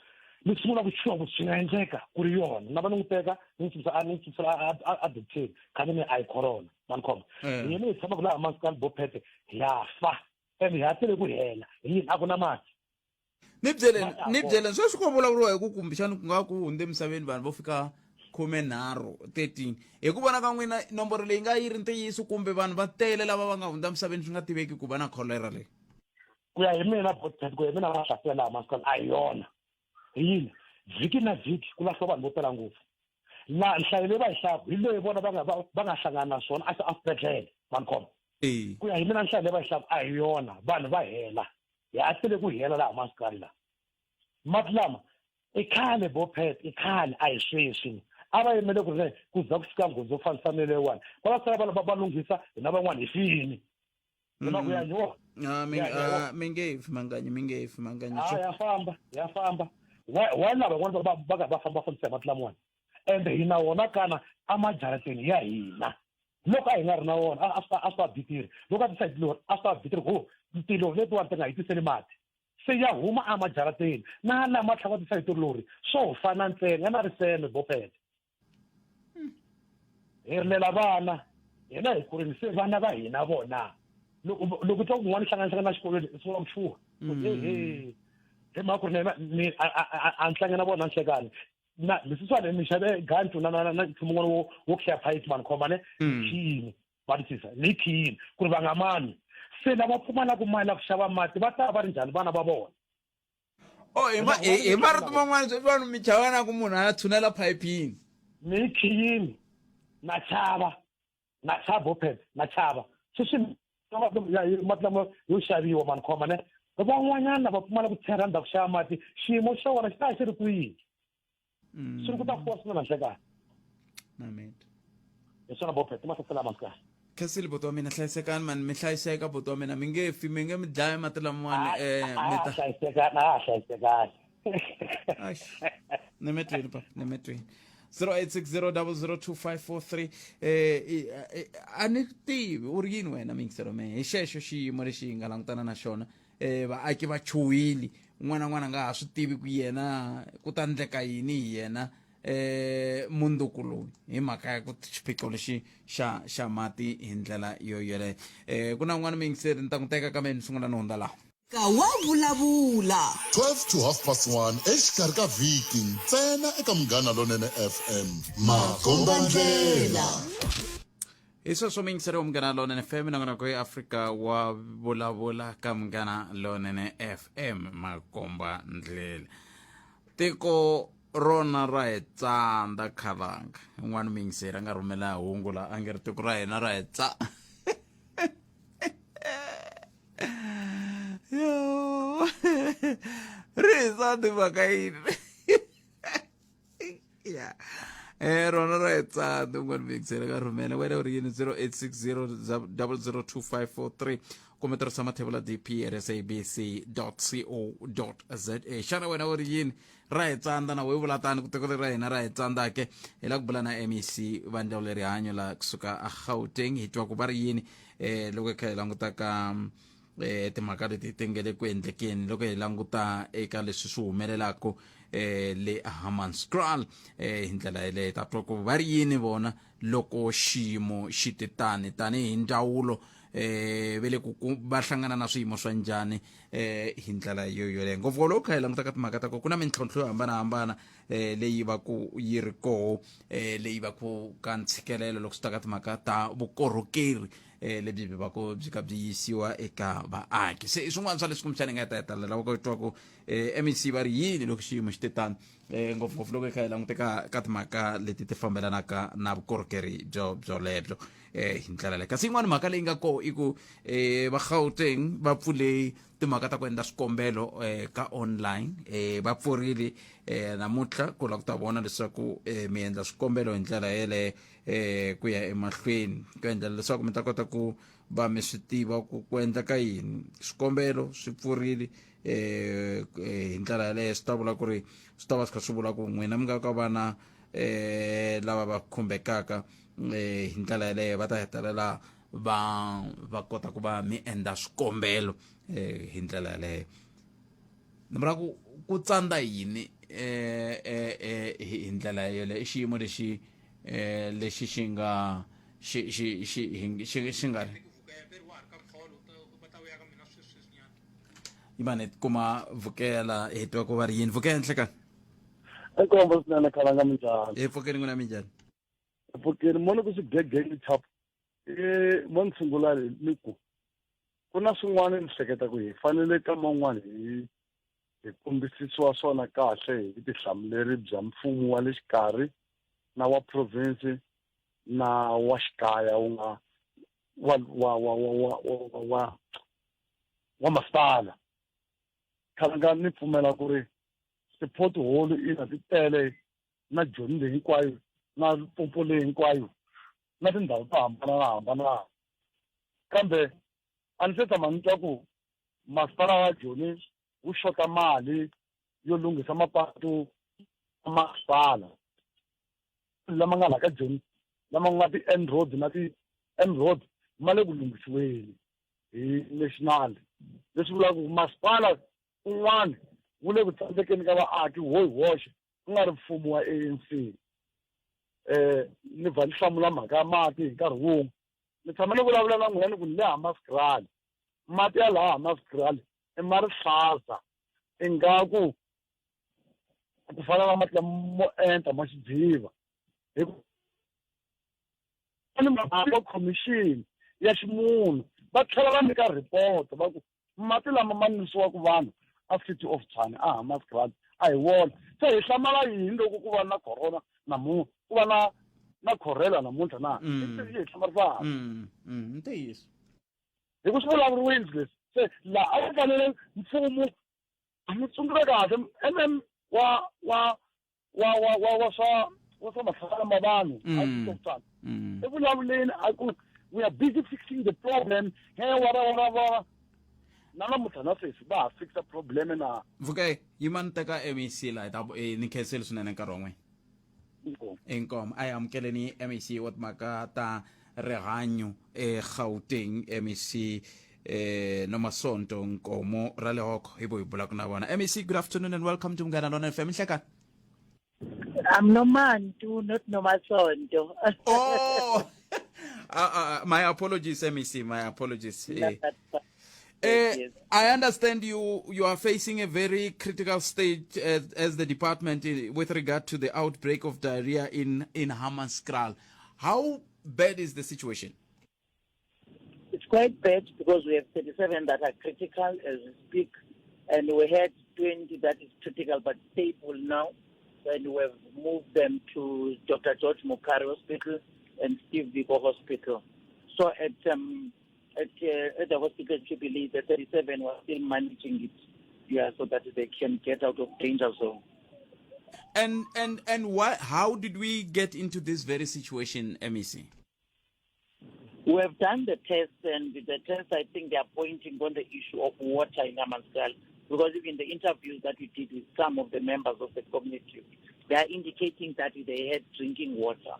Ni sungula ku chuha ku swi nga endleka ku ri yona. Na va ni n'wi teka, ni n'wi tsundzuxa, a ni n'wi tsundzuxa a doctor, khale ni a hi corona, ma ni khoma. Hi yena hi tshamaka laha Hammanskraal Bophete, ya fa. Ende hi hatlele ku hela. Hi yini? A ku na mati. Ni byeleni, ni byeleni sweswi ko vulavuriwa hi ku kumbexani ku nga ku hundze emisaveni vanhu vo fika 13 13 hi ku vona ka n'wina nomboro leyi nga yi ri ntiyiso kumbe vanhu va tele lava va nga hundza misaveni swi nga tiveki ku va na kholera leyi ku ya hi mina botpet ku ya hi mina va hlasela masipala a hi yona hi yini vhiki na vhiki ku lahliwa vanhu vo tala ngopfu la nhlayo leyi va yi hlayaka hi leyi vona va nga va nga hlangana na swona a eswibedhlele mankhoma ku ya hi mina nhlayo leyi va yi hlayaka a hi yona vanhu va hela hi a tele ku hela laha masikali laha mati lama i khale bo pet i khale a hi sweswi a va yimele ku ri ku za ku fika nghozi yo fanisa ni leyiwani va va sala va va lunghisa hina van'wana hi fini mm. ku ya nyiwa ah, ah, mi nge fi manganyi mi nge fi manganyi ah, ya famba ya famba why lava van'wana va va karhi va famba fambisa hi mati lamawani ende hina wona kana emajarateni ya hina loko a hi nga ri na wona a swi a swi ta bitiri loko a tisa hi tilori a swi ta bitiri ku tilori letiwani ti nga hi tiseli mati se ya huma emajarateni na lama tlhava tisa hi tilori swo fana ntsena ya na riseme bopele hi rilela vana hina hi kurini se vana va hina vona loko loko twa kun'wana hlangana hlangana na xikolweni i sungula ku chuha ehe hi mhaka ku ri na ni a ni tlanga na vona nhlekani na leswiwani ni xave gancu na na na nchumu wun'wana wo wo khiya phayiphi mani khoma ne khiyini va twisisa ni khiyini ku ri va nga mani se lava pfumalaka mali ya ku xava mati va ta va ri njhani vana va vona o hi ma hi marito man'wana swi vanhu mi chava na ku munhu a ya tshunela phayiphini ni khiyini na chava na chava bopet na chava sweswi mati lama yo xaviwa mani khoma ne van'wanyana va pfumala ku ten rand ku xava mati xiyimo xa wona xi ta xi ri kwihi mm. swi ri ku ta fuwa swinene nhlekani hi swona bopet ma hlasela masi kahle khensile buti wa mina hlayisekani mani mi hlayiseka buti wa mina mi nge fi mi nge mi dlayi mati lamawani um mi ta hlayisekani a hlayisekani ni mi twini papa ni mi twini 0860002543 eh, eh a ni tivi u ri yini wena mingiselo me hi xexo xiyimo lexi hi nga langutana na xona eh vaaki va chuhile un'wana na un'wana a nga ha swi tivi ku yena ku ta ndleka yini hi yena eh munduku loyi hi mhaka ya ku xiphiqo lexi xa xa mati hi ndlela yo yoleyo eh ku na un'wana muyingiseri ni ta n'wi teka kambe ni sungula ni hundza laha ka wa vulavula 12 to half past 1 exikarhi ka vhiki ntsena eka Munghana Lonene FM Makombandlela. Hi sweswo muyingiseri wa Munghana Lonene FM nongonoko ya Afrika wa vulavula ka Munghana Lonene FM Makomba Ndlela tiko rona ra hi tsandza khalanga un'wana muyingiseri a nga rhumela hungu la a nge ri tiko ra hina ra hi tsa yo ri hi tsandzi mhaka yini ya eh rona ra hi tsandza un'wana muyingiseri ka rhumela wena u ri yini 0860 002543 kumbe tirhisa mathebula dp at sabc co za xana wena u ri yini ra hi tsandza na we vula tani ku tiko leri ra hina ra hi tsandza ke hi la ku bula na mec va ndzawulo ya rihanyo la kusuka a gauteng hi twa ku va ri yini um loko hi kha hi languta ka um timhaka leti ti nge le ku endlekeni loko hi languta eka leswi swi humelelaka um le hammanskraal um hi ndlela yeleyo ta twa ku va ri yini vona loko xiyimo xi te tani tanihi ndzawulo eh ve le ku va hlangana na swiyimo swa njhani eh hi ndlela yo yoleyo ngopfu loko kha hi languta ka timhaka ta ku ku na mintlhontlho yo hambanahambana eh leyi va ku yi ri koho eh leyi va ku ka ntshikelelo loko swi ta ka timhaka ta vukorhokeri eh lebyi byi va ku byi ka byi yisiwa eka vaaki se i swin'wana swa leswi kumbexana hi nga ta hetelela loko twa ku eh MEC va ri yini loko xiyimo xi te tano eh ngopfungopfu loko hi kha hi languta ka ka timhaka leti ti fambelanaka na vukorhokeri byo byolebyo eh hi ndlela leyi kasi yin'wana mhaka leyi nga koho i ku eh va Gauteng va pfule timhaka ta ku endla swikombelo eh ka online eh va pfurile eh namuntlha ku lava ku ta vona leswaku eh mi endla swikombelo hi ndlela yeleyo eh ku ya emahlweni ku endlela leswaku mi ta kota ku va mi swi tiva ku ku endleka yini swikombelo swi pfurile eh, eh hi ndlela yaleyo swi ta vula ku ri swi ta va swi kha swi vula ku n'wina mi nga ka vana eh lava va khumbekaka eh hi ndlela yaleyo va ta hetelela va va kota ku va mi endla swikombelo eh hi ndlela yaleyo ni vula ku ku tsandza yini eh eh, eh hi ndlela yeleyo i xiyimo lexi eh lexi xi nga xi xi xi xi xi nga yimani kuma vukela hi twa ku va ri yini vukela nhlekani. Inkombo swinene khalanga minjhani? Hi pfukeni n'wina minjhani? Hi pfukeni mo ni ku swigegenge chap i mo ni sungula ni ku ku na swin'wana ni hleketa ku hi fanele ka man'wana hi hi kombisisiwa swona kahle hi vutihlamuleri bya mfumo wa le xikarhi na wa province na wa xikaya wu nga wa wa wa wa wa wa wa wa masipala khalanga ni pfumela ku ri ti-pothole ina ti tele na joni leyi hinkwayo na limpopo leyi hinkwayo na tindhawu to hambanahambana kambe a ni se tshama ni twa ku masipala wa joni wu xota mali yo lunghisa mapatu masipala lama nga laha ka joni lama nga ti-n road na ti-m road ma le ku lunghisiweni hi national leswi vulaka ku masipala un'wana wu le ku tsandzekeni ka vaaki wo hi woxe ku nga ri mfumo wa ANC eh ni va ni hlamula mhaka ya mati hi nkarhi wun'we ni tshama ni vulavula na n'wina ni ku ni le Hammanskraal mati ya laha Hammanskraal i ma rihlaza ingaku ku fana na mati lamo enta ma xidziva hi ku ni mhaka khomixini ya ximunhu va tlhela va nyika report va ku mati lama ma nwisiwaka vanhu a City of Tshwane a Hammanskraal a hi wona se hi hlamala yini loko ku va na corona namuntlha ku va na na khorela namuntlha na mm. i hi hlamarisaka mm, mm, ntiyiso hi ku swi vulavuriwile leswi se laha a ku fanele mfumo mi tsundzuka kahle mm wa wa wa wa wa wa swa wa swa mahlala ma vanhu a swi i vulavuleni a ku we are busy fixing the problem he wara wara wara na namuntlha na sweswi va ha fixa problem na vuke yima ni teka mec la hi ta eh, ni khenseli swinene nkarhi wa n'wina inkomo a hi amukeleni mec wa timhaka ta rihanyo egauteng mec eh nomasonto nkomo ra lehoko hi vo hi bulaka na vona mec good afternoon and welcome to munghana lona fm nhlekani I'm Nomantu, not Nomasonto. Oh, my apologies, MEC. My apologies. No, that's fine. Yes. I understand you are facing a very critical stage as the department with regard to the outbreak of diarrhea in Hammanskraal. How bad is the situation? It's quite bad because we have 37 that are critical as we speak, and we had 20 that is critical but stable now, and we have moved them to Dr. George Mukhari Hospital and Steve Biko Hospital. So at the hospital Jubilee, the 37 were still managing it, yeah, so that they can get out of danger zone. And why? How did we get into this very situation, MEC? We have done the tests, and the tests, I think they are pointing on the issue of water in Hammanskraal, because even the interviews that we did with some of the members of the community, they are indicating that they had drinking water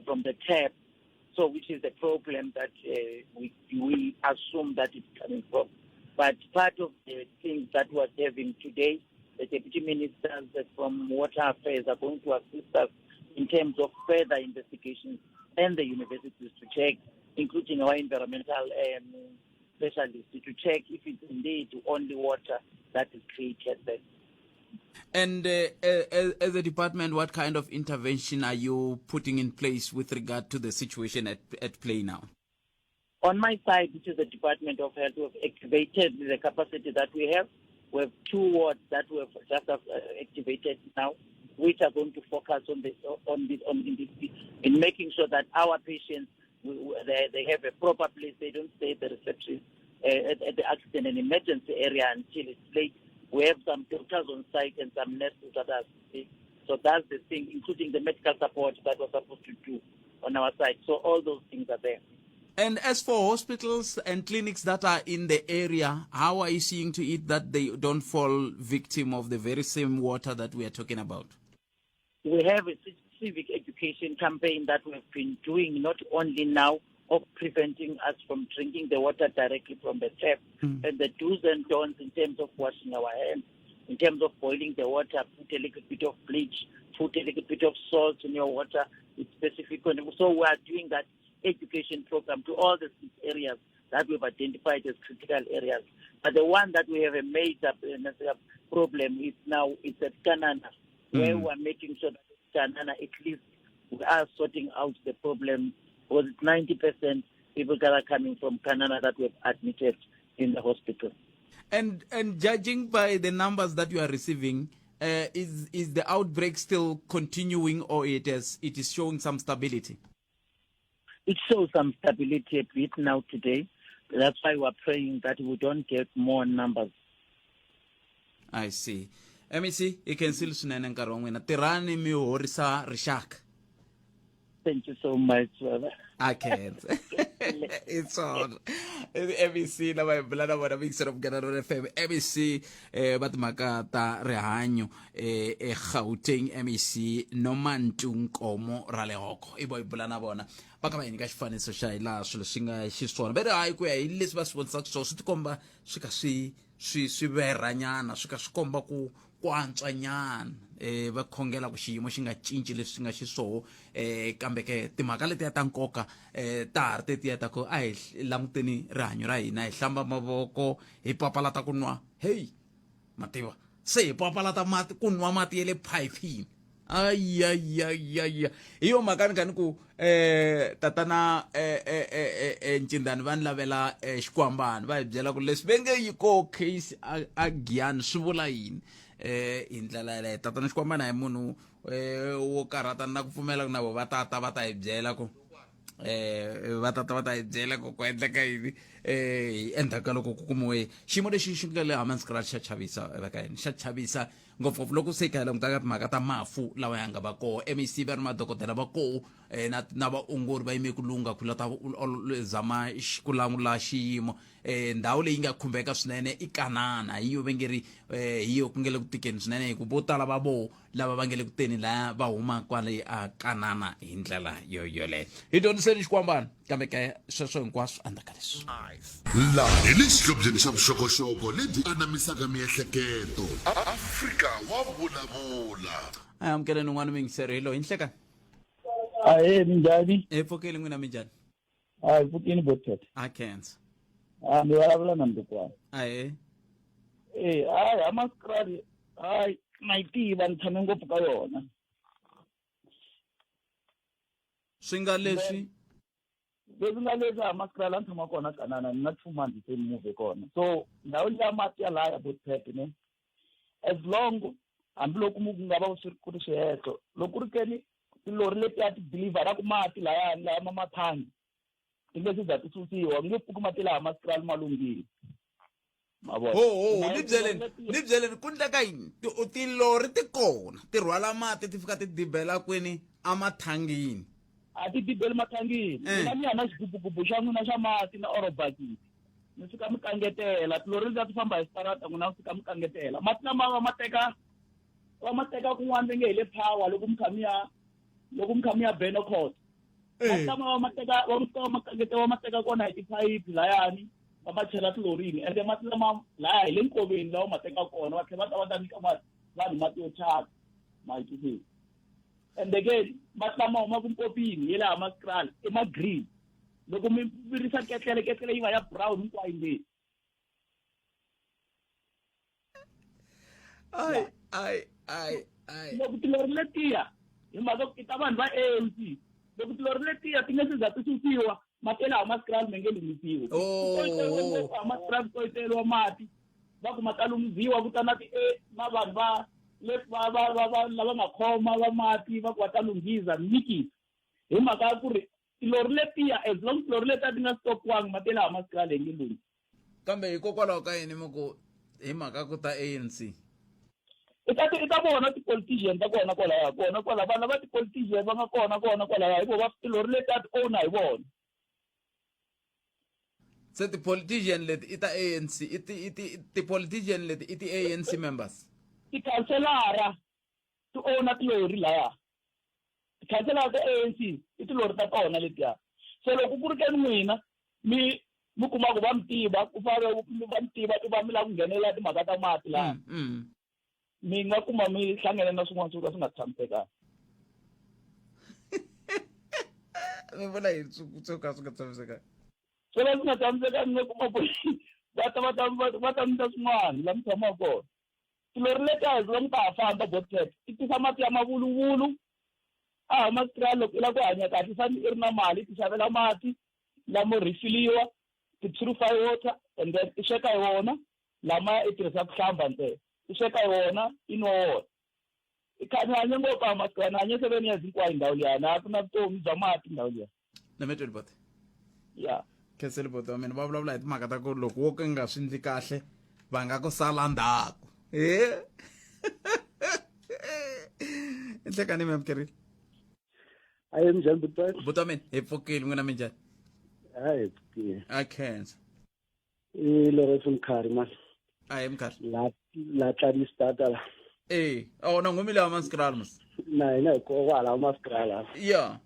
from the tap, so which is the problem that we assume that it's coming from. But part of the things that we're having today, the deputy ministers from Water Affairs are going to assist us in terms of further investigations and the universities to check, including our environmental specialists, to check if it's indeed only water that is created there. And as a department, what kind of intervention are you putting in place with regard to the situation at play now? On my side, which is the Department of Health, we have activated the capacity that we have. We have two wards that we have just activated now, which are going to focus on the, on this, on in, this, in making sure that our patients, they have a proper place. They don't stay at the reception, at the accident and emergency area until it's late. We have some doctors on site and some nurses that are sick. So that's the thing, including the medical support that we're supposed to do on our side. So all those things are there. And as for hospitals and clinics that are in the area, how are you seeing to it that they don't fall victim of the very same water that we are talking about? We have a civic education campaign that we've been doing, not only now, of preventing us from drinking the water directly from the tap, and the do's and don'ts in terms of washing our hands, in terms of boiling the water, put a little bit of bleach, put a little bit of salt in your water. It's specific. So we are doing that education program to all the 6 areas that we've identified as critical areas. But the one that we have a major problem is now is at Kanana, Where we are making sure that Kanana, at least we are sorting out the problem, because it's 90% people that are coming from Kanana that we have admitted in the hospital. And and judging by the numbers that you are receiving, uh, is is the outbreak still continuing or it is it is showing some stability? It shows some stability a bit now today. That's why we're praying that we don't get more numbers. I see. MEC, i khensile swinene nkarhi wa n'wina. Tirhani mi horisa rixaka. Thank you so much, brother. I can't. It's on. MEC lava hi bula na vona mixer of Munghana Lonene FM. MEC eh va timhaka ta rihanyo eh eGauteng MEC Nomantu Nkomo Ralehoko. I vo hi bula na vona. Va ka va hi nyika xifaniso xa hi laha swilo swi nga xiswona. Va ri hayi ku ya hi leswi va swi vonisaka swona swi tikomba swi kha swi swi swi verhanyana swi kha swi komba ku ku antswanyana eh va khongela ku xiyimo xi nga cinci leswi nga xiswoho eh kambe ke timhaka letiya ta nkoka eh ta ha ri tetiya ta ku a hi languteni rihanyo ra hina hi hlamba mavoko hi papalata ku nwa heyi mativa se hi papalata mati ku nwa mati ya le phayiphini ayayayaya hi yo mhaka ni kha ni ku eh tatana eh eh eh, eh ncindani va ni lavela eh, xikwambani va hi byela ku leswi ve nge yi ko case a, a giyani swi vula yini eh hi ndlela yaleyo tatana xikwambani a hi munhu eh wo karhata na ku pfumela ku na vo va tata va ta hi byela ku eh va tata va ta hi byela ku ku endleka yini eh endzhaku ka loko ku kumiwe xiyimo lexi xi nga le Hammanskraal xa chavisa va ka yini xa chavisa ngopfungopfu loko se hi kha hi languta ka timhaka ta mafu lawa ya nga va koho mec va ri madokodela va koho eh, na, na vaongori va yime ku lungha ku la ta zama ku langula xiyimo eh, ndhawu leyi nga khumbeka swinene i kanana hi yo va nge ri eh, hi yo ku nge le ku tikeni swinene hi ku vo tala va voho lava va nge le ku teni laya va huma kwale a kanana hi ndlela yo yoleyo hi dyondziseni xikwambana kambe ke sweswo hinkwaswo endzhaku ka leswi Laha hi le xihlobyeni xa vuxokoxoko lebyi anamisaka miehleketo. Afrika wa vulavula. A hi amukeleni un'wana muyingiseri hi loyi nhlekani. Ahee, minjhani? Hi pfukile n'wina minjhani? A hi pfukini bothet. A khensa. A mi vulavula na Ndukwana. Ahee. Eh, hayi Hammanskraal hayi na yi tiva ni tshame ngopfu ka yona. Swi nga leswi leswi nga leswi Hammanskraal la ni tshama kona kanana ni na 2 months se ni move kona so ndhawu liya mati ya laya botpet ne as long hambiloko mu ku nga va swi ku ri swihehlo loko ku ri keni tilori letiya ti deliveraka mati layani laya ma mathangi ti nge se za ti susiwa nge pfuki mati laha Hammanskraal ma lunghile ma vona ho ho ni byeleni ni byeleni ku ndleka yini tilori ti kona ti rhwala mati ti fika ti dibela kwini emathangini a ti dibeli mathangini mina ni ya na xigubugubu xa n'wina xa mati na orobakiti mi fika mi kangetela tilori letiya ti famba hi switarata n'wina mi fika mi kangetela mati lama va ma teka va ma teka kun'wana va nge hi le power loko mi kha mi ya loko mi kha mi ya Benocot mati lama va ma teka va fika va ma kangetela va ma teka kona hi tiphayiphi layani va ma chela tilorini ende mati lama laya hi le nkoveni lawa ma teka kona va tlhela va ta va ta nyika vanhu mati yo thyaka ma yi twisisa ende ke mati lama humaka mpopini ye le Hammanskraal i ma green loko mi virisa ketlele ketlele yi va ya brown hinkwayo ndzeni ai ai ai ai loko tilori letiya hi mhaka ku i ta vanhu va ANC loko tilori letiya ti nga se za ti susiwa mati ya le Hammanskraal ma nge lunghisiwi Oh. Hammanskraal koyiteriwa mati va ku ma ta lunghisiwa ku ta na ti na vanhu va le va va va va lava nga khoma va mati va ku va ta lunghiza mikisi hi mhaka ya ku ri tilori letiya as long tilori letiya ti nga stopiwangi mati ya le Hammanskraal yi nge lunghi Kambe hikokwalaho ka yini mi ku hi mhaka ku ta ANC? I ta i ta vona ti-politician ta kona kwalaya kona kwala vanhu lava ti-politician va nga kona kona kwalaya hi vona tilori leti a ti owner hi vona se ti-politician leti i ta ANC i ti i ti ti-politician leti i ti-ANC members tikhanselara ti owner tilori laya tikhanselara ta ANC i tilori ta tona letiya so loko ku ri ke n'wina mi mi kuma ku va mi tiva ku fana va mi tiva ku va mi lava ku nghenelela timhaka ta mati laha mm, mm. mi nga kuma mi hlangene na swin'wana swo ka swi nga tshamisekanga mi vula yini swo ka swi nga tshamisekanga swo ka swi nga tshamisekanga mi nga kuma ku va ta va ta va ta mi ta swin'wana la mi tshamaka kona. Tilori letiya as long ta ha famba Botcat ti tisa mati ya mavuluvulu a Hammanskraal loko i lava ku hanya kahle i fanele i ri na mali i ti xavela mati lamo refiliwa ti-purify water and then i sweka hi wona lamaya i tirhisa ku hlamba ntsena i sweka hi wona i nwa wona i kha ni hanye ngopfu a Hammanskraal ni hanye 7 years hinkwayo ndhawu liya na ku na vutomi bya mati ndhawu liya. Na mi tweli boti ya. Khenseli boti wa mina va vulavula hi timhaka ta ku loko wo ka nga swi ndli kahle va nga ku sala ndzhaku e nhlekani mi amukerile. Ayi minjhani buti? Buti wa mina hi pfukile, n'wina minjhani? Hayi hi pfukile. A khensa. I Lawrence Mkhari man. A hi Mkhari. La la Tladistata la. Eh, oh na ngumile wa Maskraal mos. Na hina hi ko kwala Maskraal. Yeah.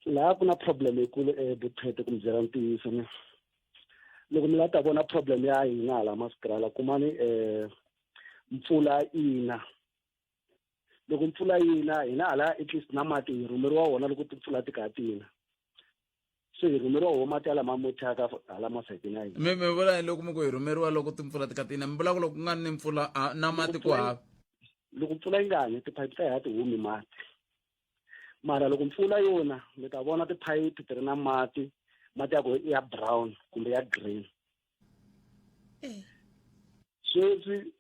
Laha ku na problem yikulu eButhete ku mi byela ntiyiso ne. Loko mi la ta vona problem ya hina hala Maskraal kumani mpfula ina. Loko mpfula yina hina hala at least na mati hi rhumeriwa wona loko timpfula ti kha tina. Se hi rhumeriwa wo mati ya lama mo thyaka hala masayitini ya hina. Mi vula yini loko mi ku hi rhumeriwa loko timpfula ti kha tina? Mi vula ku loko ku nga ni mpfula na mati ku hava? Loko mpfula yi nga ni tiphayiphi ta hina ti humi mati. Mara loko mpfula yona mi ta vona tiphayiphi ti ri na mati, mati ya ku ya brown kumbe ya green. Sweswi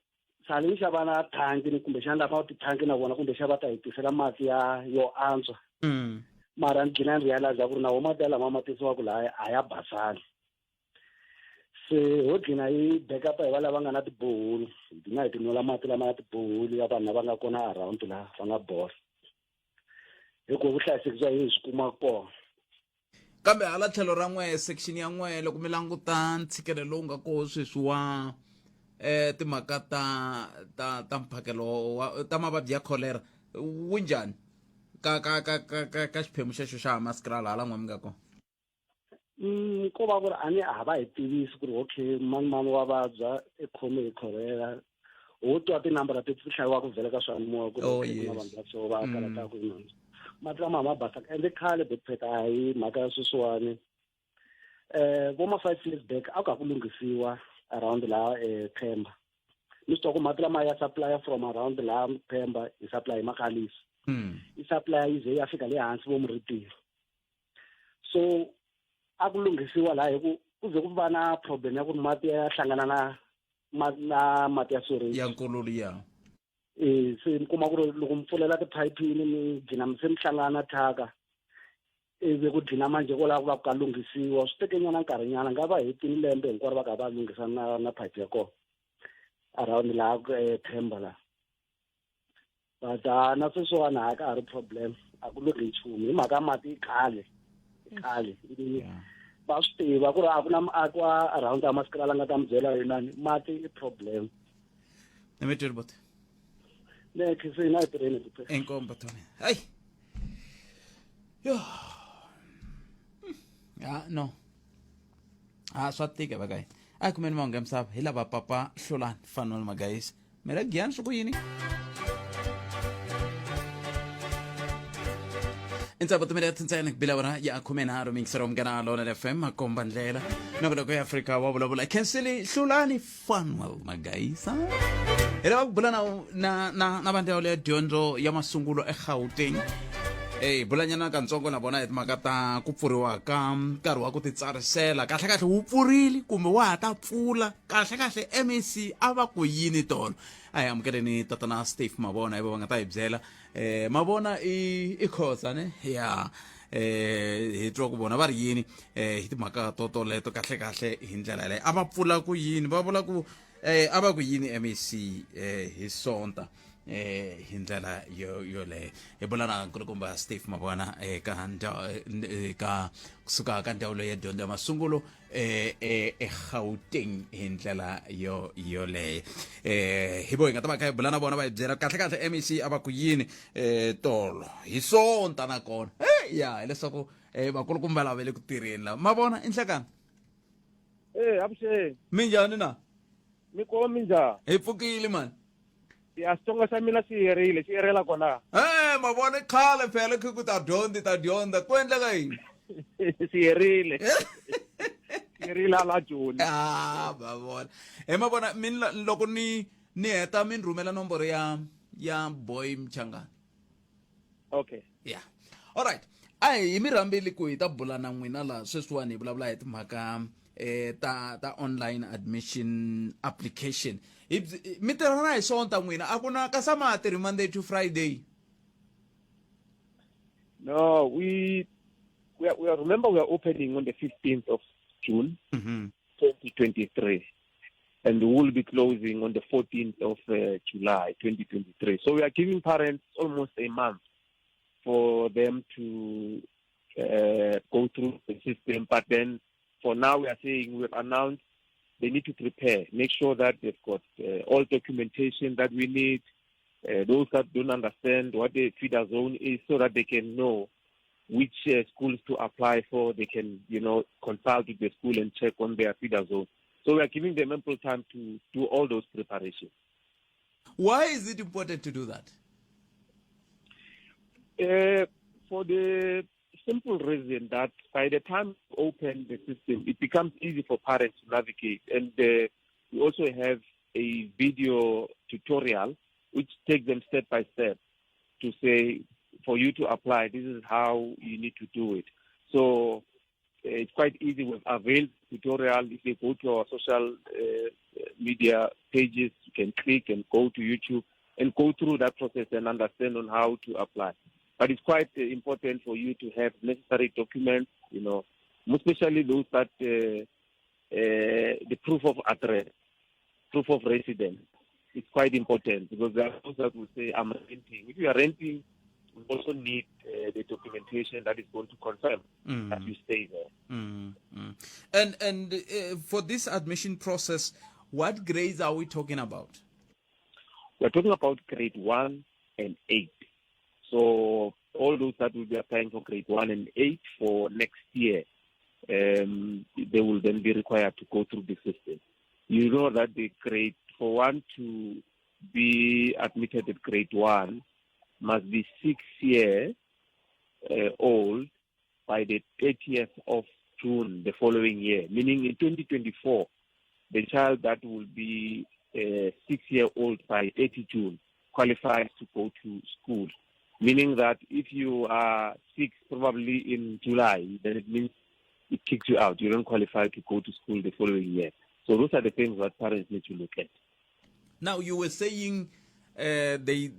sale ni xava na thanki ni kumbexana lava tithanki na vona kumbexana va ta hi tisela mati ya yo antswa. Mara ni gcina ni realize ku ri na wo mati ya lama ma tisiwaka laha a ya basani. Se ho gcina yi backup hi va lava nga na tiboholi, hi gcina hi tinwela mati lama ya tiboholi ya vanhu lava nga kona around laha va nga borha. Hi ku vuhlayiseki bya hina hi swi kuma kona. Kambe hala tlhelo ra n'we section ya n'we loko mi languta ntshikelelo lowu nga koho sweswi wa timhaka ta ta ta mphakelo wa ta mavabyi ya cholera wu njhani ka ka ka ka ka ka xiphemu xexo xa Hammanskraal hala n'we mi nga kona? Ko va ku ri a ni a va hi tivisi ku ri okay mani mani wa vabya i khome hi cholera. Ho twa tinambara ti hlayiwaka vhele ka swiyanimoya ku ri okay, ku na vanhu va so va karhataka hi nhundzu. Mati lama ma basaka ende khale Botpet a hi mhaka ya sweswiwani. Vo ma 5 years back a ku ha ku lunghisiwa around laha Themba. Mi swi twa ku mati lama ya supply from around laha Themba hi supply hi Magalies. Yi supply yi ze ya fika le hansi vo Muritini. So a ku lunghisiwa laha hi ku ku ze ku va na problem ya ku ri mati ya hlangana na na mati ya sewage. Ya nkululu ya. Se mi kuma ku ri loko mi pfulela tiphayiphini mi gcina se mi hlangana na thyaka ivi ku gcina manjhe kwalaho ku va ku ka lunghisiwa swi teke nyana nkarhinyana nga va hetini lembe hinkwaro va kha va lunghisa na phayiphi ya kona around laha Themba laha. But na sweswiwani a ka ha ri problem, a ku lunghi nchumu hi mhaka mati i khale, i khale. Va swi tiva ku ri a ku na muaki wa around Hammanskraal a nga ta mi byela yinani mati i problem. Ni mi tweli boti. Ne khisi na hi tirheni ku phela. Inkomu Tony. Hey. Yo. Ya no. Ah swa tika va kai. A kumeni mahungu ya misava hi lava papa Hlulani Fanuel Magayisa. Mira giyani swi ku yini? Ntsako timele ntsena ku bila wona ya 13 mingisero munghana Lonene FM makomba ndlela nongonoko ya Afrika wa vulavula khenseli Hlulani Fanuel Magayisa. Hi lava ku bula na na na na vandzawulo ya dyondzo ya masungulo eGauteng. Ey bulanyana katsongo na vona hi timhaka ta ku pfuriwa ka nkarhi wa ku titsarisela kahle kahle wu pfurile kumbe wa ha ta pfula kahle kahle MEC a va ku yini tolo a hi amukeleni tatana Steve Mavona hi va nga ta hi byela Mavona i i Khoza ne ya hi twa ku vona va ri yini hi timhaka to toleto kahle kahle hi ndlela yaleyo a va pfula ku yini va vula ku a va ku yini MEC hi Sonta hi ndlela yo yoleyo hi bula na nkulukumba Steve Mavona eka ka kusuka ka ndzawulo ya dyondzo ya masungulo eGauteng hi ndlela yo yoleyo hi vo hi nga ta va kha hi bula na vona va hi byela kahle kahle MEC a va ku yini tolo hi Sonta nakona ya hileswaku vakulukumba lava va le ku tirheni lava mavona i nhlekani. Avuxeni. Minjhani na? Mi kona minjhani? Hi pfukile mani. Ya Xitsonga xa mina xi herile, xi herela kwala. Mavona i khale phela khe ku ta dyondza ta dyondza ku endleka yini? Xi herile. Xi herile ala Joni. Ah, mavona. He mavona mina loko ni Ni heta mi ni rhumela nomboro ya ya boy Mchangana. Okay. Yeah. All right. A hi mi rhambeli ku hi ta bula na n'wina laha sweswiwani hi vulavula hi timhaka eh ta ta online admission application. Hi mi tirha na hi Sonta n'wina a ku na kasi a ma ha tirhi Monday to Friday. No, we we are, we are remember we are opening on the 15th of June, mm -hmm. 2023 and we will be closing on the 14th of uh, July 2023. So we are giving parents almost a month for them to uh, go through the system. But then for now, we are saying we've announced they need to prepare, make sure that they've got uh, all documentation that we need, uh, those that don't understand what the feeder zone is, so that they can know which uh, schools to apply for. They can, you know, consult with the school and check on their feeder zone. So we are giving them ample time to do all those preparations. Why is it important to do that? Uh, for the simple reason that by the time you open the system, it becomes easy for parents to navigate. And uh, we also have a video tutorial which takes them step by step to say, for you to apply, this is how you need to do it. So eh, it's quite easy with availed tutorial. If they go to our social uh, media pages, you can click and go to YouTube and go through that process and understand on how to apply. But it's quite uh, important for you to have necessary documents, you know, especially those that uh, the proof of address, proof of residence. It's quite important because there are those that will say, I'm renting. If you are renting, we also need uh, the documentation that is going to confirm mm. that you stay there. Mm, mm. And, and uh, for this admission process, what grades are we talking about? We're talking about grade 1 and 8. So all those that will be applying for grade 1 and 8 for next year, um, they will then be required to go through the system. You know that the grade, for one to be admitted at grade 1, must be six years uh, old by the 30th of June the following year, meaning in 2024, the child that will be uh, six year old by 30 June qualifies to go to school. Meaning that if you are six probably in July, then it means it kicks you out. You don't qualify to go to school the following year. So those are the things that parents need to look at. Now you were saying uh, they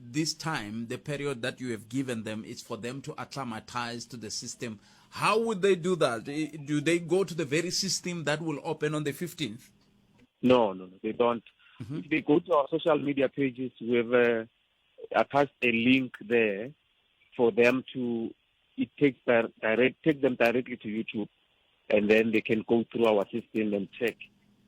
this time the period that you have given them is for them to acclimatize to the system. How would they do that? Do they go to the very system that will open on the 15th? No, no, no, they don't. Mm-hmm. If they go to our social media pages, we've uh, attached a link there for them to. It takes direct take them directly to YouTube, and then they can go through our system and check.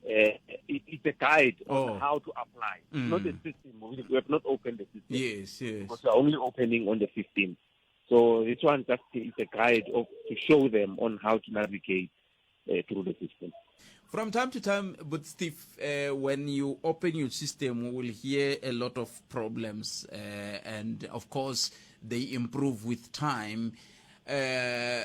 Uh, it, it's a guide oh. on how to apply. Mm. Not the system. We have not opened the system. Yes, yes. Because we're only opening on the 15th. So this one just is a guide of, to show them on how to navigate uh, through the system. From time to time, but Steve, uh, when you open your system, we will hear a lot of problems, uh, and of course, they improve with time. Uh,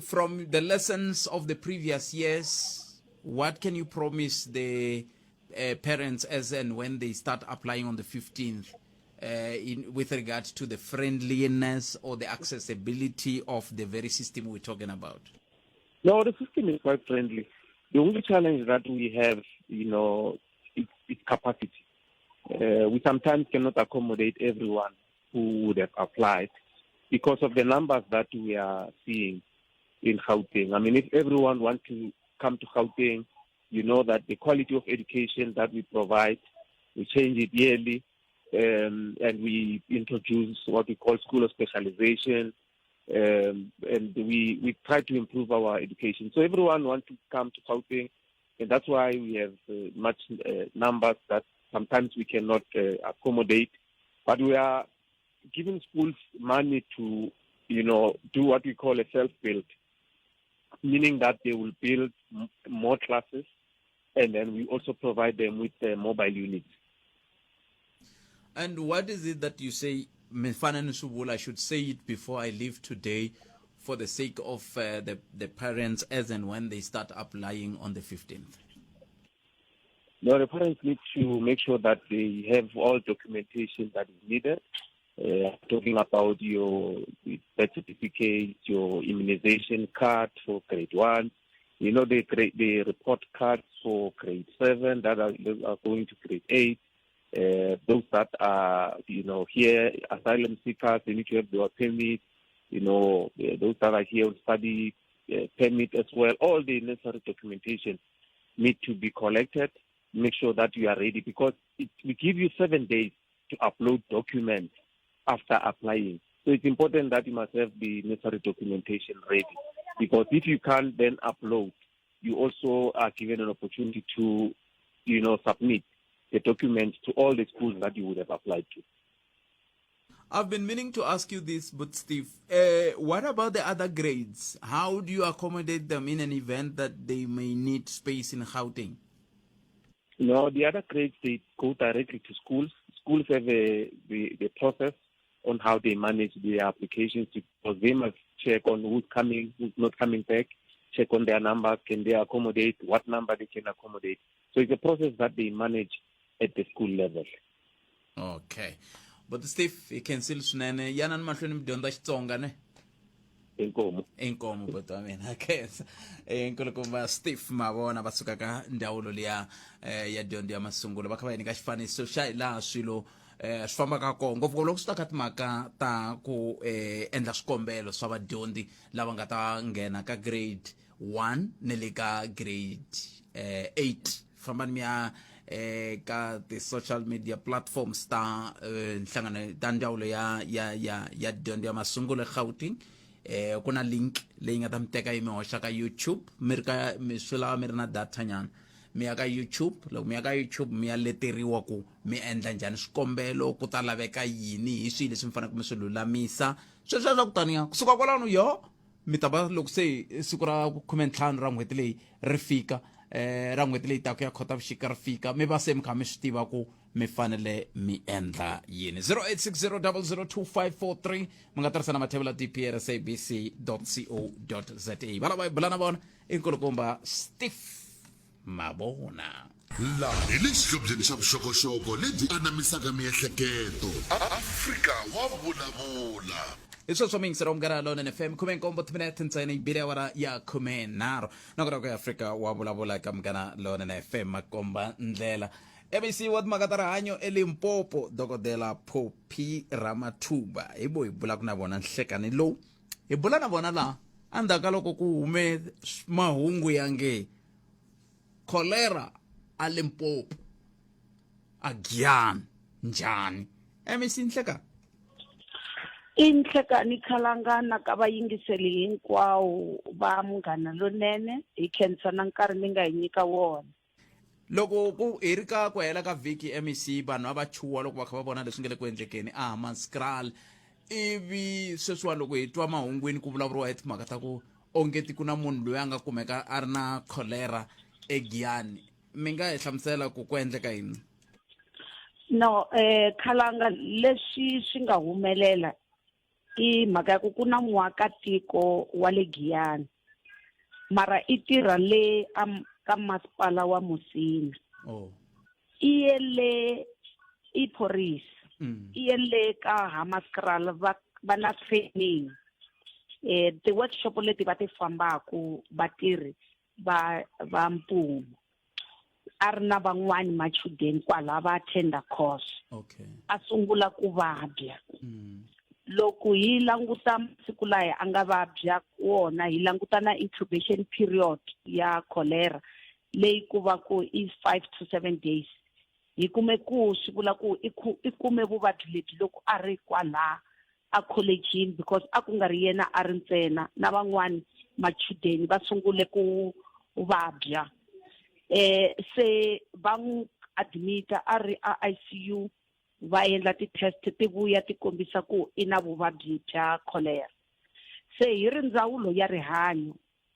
from the lessons of the previous years, what can you promise the uh, parents as and when they start applying on the 15th? Uh, in, with regard to the friendliness or the accessibility of the very system we're talking about? No, the system is quite friendly. The only challenge that we have, you know, is, is capacity. Uh, we sometimes cannot accommodate everyone who would have applied because of the numbers that we are seeing in Gauteng. I mean, if everyone wants to come to Gauteng, you know that the quality of education that we provide, we change it yearly, um, and we introduce what we call school of specialization, um, and we, we try to improve our education. So everyone wants to come to Gauteng, and that's why we have uh, much uh, numbers that sometimes we cannot uh, accommodate. But we are giving schools money to, you know, do what we call a self-build, meaning that they will build more classes, and then we also provide them with uh, mobile units. And what is it that you say, Mfana Nusubula, I should say it before I leave today for the sake of uh, the, the parents as and when they start applying on the 15th? No, the parents need to make sure that they have all documentation that is needed. Uh, talking about your birth certificate, your immunization card for grade one, you know, the, the report cards for grade seven that are, are going to grade eight. Uh, those that are, you know, here, asylum seekers, they need to have their permit. You know, those that are here on study uh, permit as well. All the necessary documentation need to be collected. Make sure that you are ready because it, we give you seven days to upload documents after applying. So it's important that you must have the necessary documentation ready because if you can't then upload, you also are given an opportunity to, you know, submit the documents to all the schools that you would have applied to. I've been meaning to ask you this, but Steve, uh, what about the other grades? How do you accommodate them in an event that they may need space in Gauteng? No, the other grades, they go directly to schools. Schools have a, the, the process on how they manage their applications because they must check on who's coming, who's not coming back, check on their numbers, can they accommodate, what number they can accommodate. So it's a process that they manage at the school level. Okay. But Steve, hi khensile swinene. Yanani mahlweni mi dyondza Xitsonga ne? Inkomu. Inkomu buti wa mina khensa. Eh nkulukumba Steve Mavona va suka ka ndzawulo liya eh ya dyondzo ya masungulo va kha va hi nyika xifaniso xa hi laha swilo eh swi fambaka kona ngopfungopfu loko swi ta ka timhaka ta ku eh endla swikombelo swa vadyondzi lava nga ta nghena ka grade 1 ni le ka grade eh 8 fambani mi ya eh ka ti-social media platforms ta eh, nhlangano ta ndzawulo ya ya ya ya dyondzo ya masungulo eGauteng eh ku na link leyi nga ta mi teka yi mi hoxa ka YouTube mi ri ka mi swi lava mi ri na data nyana mi ya ka YouTube loko mi ya ka YouTube mi ya leteriwa ku mi endla njhani swikombelo ku ta laveka yini hi swihi leswi mi faneleke mi swi lulamisa sweswo swa ku taniya kusuka kwalano yo mi ta va loko se siku ra khumentlhanu ra n'hweti leyi ri fika eh ra n'hweti leyi taka ya khotavuxika ri fika mi va se mi kha mi swi tiva ku mi fanele mi endla yini 0860002543 mi nga tirhisa na mathevula dpr sabc co za va lava hi bula na vona i nkulukumba steve mavona Laha hi le xihlobyeni xa vuxokoxoko lebyi anamisaka miehleketo. Afrika wa vulavula. Hi sweswo miyingiselo wa Munghana Lonene FM 17 timinete ntsena yi bile awara ya 13 nakona ku Afrika wa vulavula eka Munghana Lonene FM makomba ndlela MEC wa timhaka ta rihanyo eLimpopo Dokodela Phophi Ramathuba hi vo hi bulaka na vona nhlekani lowu hi bula na vona laha endzhaku ka loko ku hume mahungu ya nge Cholera a Limpopo a Giyani njhani MEC Nhlekani I Nhlekani Khalanga na ka vayingiseli hinkwawo va Munghana Lonene hi khensa na nkarhi mi nga hi nyika wona. Loko ku hi ri ka ku hela ka vhiki MEC vanhu a va chuha loko va kha va vona leswi nga le ku endlekeni a Hammanskraal ivi sweswiwani loko hi twa mahungwini ku vulavuriwa hi timhaka ta ku ongeti ku na munhu loyi a nga kumeka a ri na kholera eGiyani mi nga hi hlamusela ku ku endleka yini no eh khalanga leswi swi nga humelela i mhaka ya ku ku na muakatiko wa le Giyani mara i tirha le ka masipala wa Musina oh. i ye le i phorisa mm. i ye le ka Hammanskraal va va na training eh ti-workshop leti va ti fambaku vatirhi va va mfumo a ri na van'wani machudeni kwala va attenda course okay a sungula ku vabya mm. loko hi languta masiku laya a nga vabya wona hi languta na incubation period ya cholera leyi ku va ku i 5 to 7 days hi kume ku swi vula ku i kume vuvabyi lebyi loko a ri kwala a kholejini because a ku nga ri yena a ri ntsena na van'wani machudeni va sungule ku vabya eh se va n'wi admita a ri a ICU va endla ti-test ti vuya ti kombisa ku i na vuvabyi bya cholera se hi ri ndzawulo ya rihanyo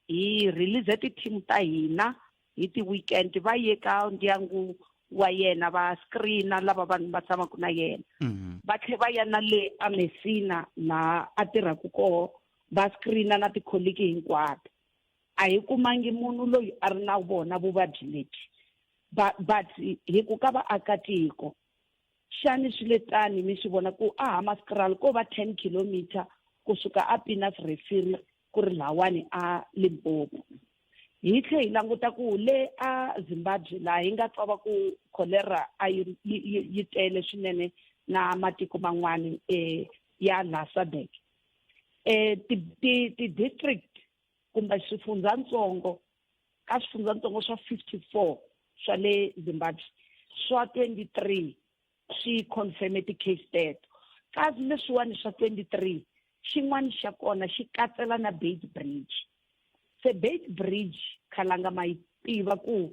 hi release ti-team ta hina hi ti-weekend va ye ka ndyangu wa yena va screena lava vanhu va tshamaka na yena mm-hmm. va tlhe va ya na le amesina laha a tirhaka koho va screena na tikholiki hinkwato a hi kumangi munhu loyi a ri na vona vuvabyi lebyi But hi ku ka vaakatiko, xani swi le tani mi swi vona ku a Hammanskraal ko va 10 kilometer kusuka a Pinas Refiri ku ri lahawani a Limpopo. Hi tlhe hi languta ku le a Zimbabwe laha hi nga twa va ku cholera a yi yi tele swinene na matiko man'wani eh ya la SADC. Eh ti ti ti district kumbe swifundzantsongo ka swifundzantsongo swa 54 swa le Zimbabwe swa 23 swi confirme ti-case teto. Kasi leswiwani swa 23 xin'wana xa kona xi katsela na Beit Bridge. Se Beit Bridge khalanga ma yi tiva ku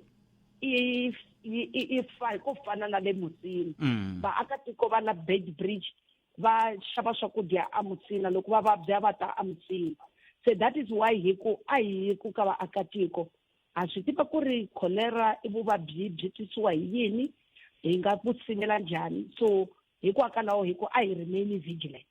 i i fa ko fana na le Musina. Vaakatiko va la Beit Bridge va xava swakudya a Musina loko va vabya va ta a Musina. Se that is why hi ku a hi ku ka vaakatiko ha swi tiva ku ri cholera i vuvabyi byi tisiwa hi yini hi nga ku sivela njhani so hikwakalaho hi ku a hi remain vigilant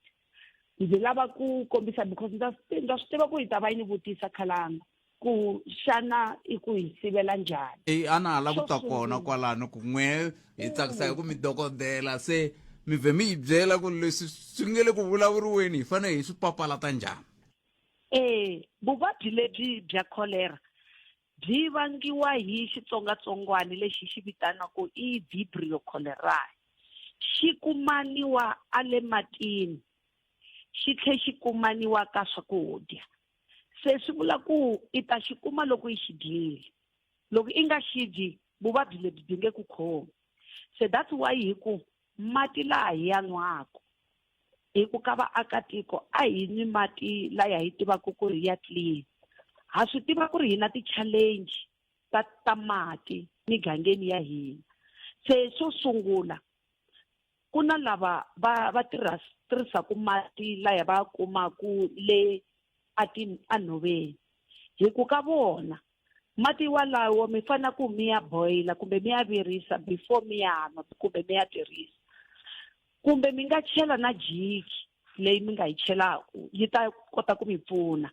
ndzi lava ku kombisa because ndza ndza swi tiva ku yi ta va yi ni vutisa khalanga ku xana i ku hi sivela njhani e a na ha la ku ta kona kwalano ku n'we hi tsakisa hi ku mi dokodela se mi vhe mi yi byela ku leswi swi nge le ku vulavuriweni hi fanele hi swi papalata njhani E vuvabyi lebyi bya kholera byi vangiwa hi xitsongwatsongwana lexi xi vitanaku i Vibrio cholerae. Xi kumaniwa a le matini xi tlhe xi kumaniwa ka swakudya. Se swi vula ku i ta xi kuma loko i xi dyile. Loko i nga xi dyi vuvabyi lebyi byi nge ku khomi. Se that's why hi ku mati laha hi ya nwaka hi ku ka vaakatiko a hi nwi mati laya hi tivaka ku ri ya clean ha swi tiva ku ri hi na ti-challenge ta ta mati migangeni ya hina se xo sungula ku na lava va va tirhisaka mati laya va kumaku le a ti enhoveni hi ku ka vona mati walawo mi fanele ku mi ya boila kumbe mi ya virisa before mi ya nwa kumbe mi ya tirhisa kumbe mi nga chela na jiki leyi mi nga yi chelaku yi ta kota ku mi pfuna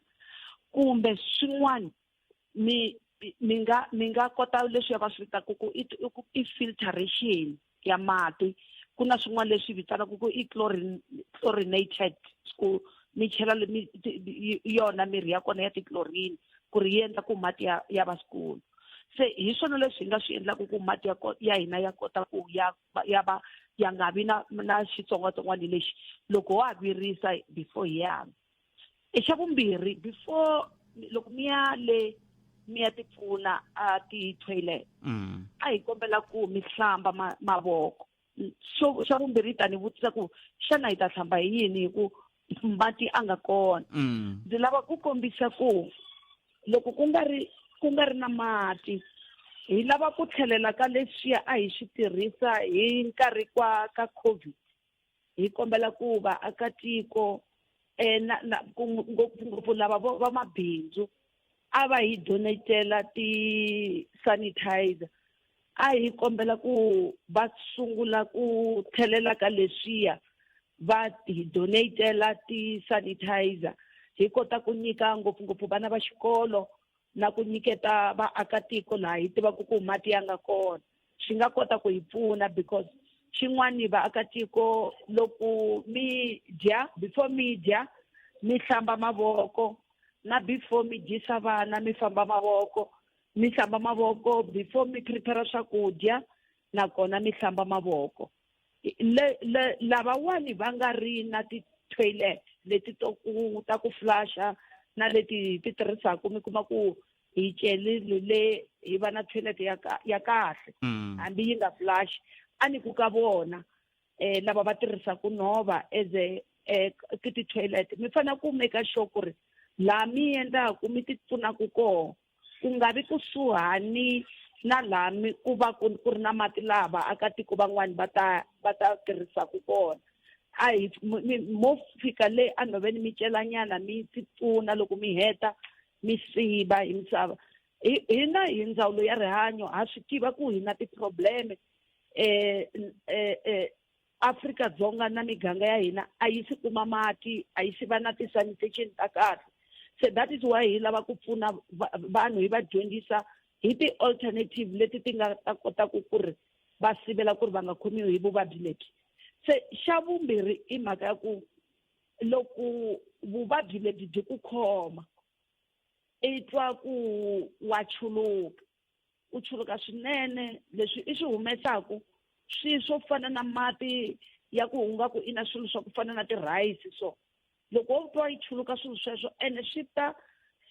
kumbe swin'wana mi mi nga mi nga kota leswi va swi vitanaka ku i i filtration ya mati ku na swin'wana leswi vitanaka ku i chlorine chlorinated ku mi chela yona mirhi ya kona ya ti-chlorine ku ri yi endla ku mati ya ya va swikulu se hi swona leswi hi nga swi endlaka ku mati ya ya hina ya kota ku ya ya va ya nga vi na na xitsongwatsongwana lexi loko wa virisa before hi ya nwa xa vumbirhi before loko mi ya le mi ya tipfuna a ti-toilet a hi kombela ku mi hlamba mavoko xo xa vumbirhi ta ni vutisa ku xana hi ta hlamba hi yini hi ku mati a nga kona ndzi lava ku kombisa ku loko ku nga ri ku nga ri na mati hi lava ku tlhelela ka leswiya a hi swi tirhisa hi nkarhi kwa ka covid hi kombela ku vaakatiko eh, na, na ngopfungopfu lava va mabindzu a va hi donatela ti-sanitizer a hi kombela ku va sungula ku tlhelela ka leswiya va hi donatela ti-sanitizer hi kota ku nyika ngopfungopfu vana va xikolo na ku nyiketa vaakatiko laha hi tivaka ku mati ya nga kona swi nga kota ku hi pfuna because xin'wani vaakatiko loko mi dya before mi dya mi hlamba mavoko na before mi dyisa vana mi famba mavoko mi hlamba mavoko before mi prepare swakudya nakona mi hlamba mavoko le le lavawani va nga ri na ti-toilet leti to ku ta ku flusha na leti ti tirhisaka mi kuma ku hi celile le hi va na toilet ya ya kahle hambi yi nga flush a ni ku ka vona eh lava va tirhisaka nhova as a eh ki ti-toilet mi fanele ku make sure ku ri laha mi endlaku mi ti pfunaka kona ku nga vi kusuhani na laha mi ku va ku ku ri na mati laha vaakatiko van'wani va ta va ta tirhisaka kona a hi mo fika le enhoveni mi celanyana mi ti pfuna loko mi heta mi siva hi misava hina hi ndzawulo ya rihanyo ha swi tiva ku hi na ti-problem eh eh eh Afrika-Dzonga na miganga ya hina a yi si kuma mati a yi si va na ti-sanitation ta kahle se that is why hi lava ku pfuna vanhu hi va dyondzisa hi ti-alternative leti ti nga ta kotaka ku ri va sivela ku ri va nga khomiwi hi vuvabyi lebyi se xa vumbirhi i mhaka ya ku loko vuvabyi lebyi byi ku khoma i twa ku wa chuluka u chuluka swinene leswi i swi humesaku swi swo fana na mati ya ku u nga ku i na swilo swa ku fana na ti-rice so loko wo twa yi chuluka swilo sweswo ene swi ta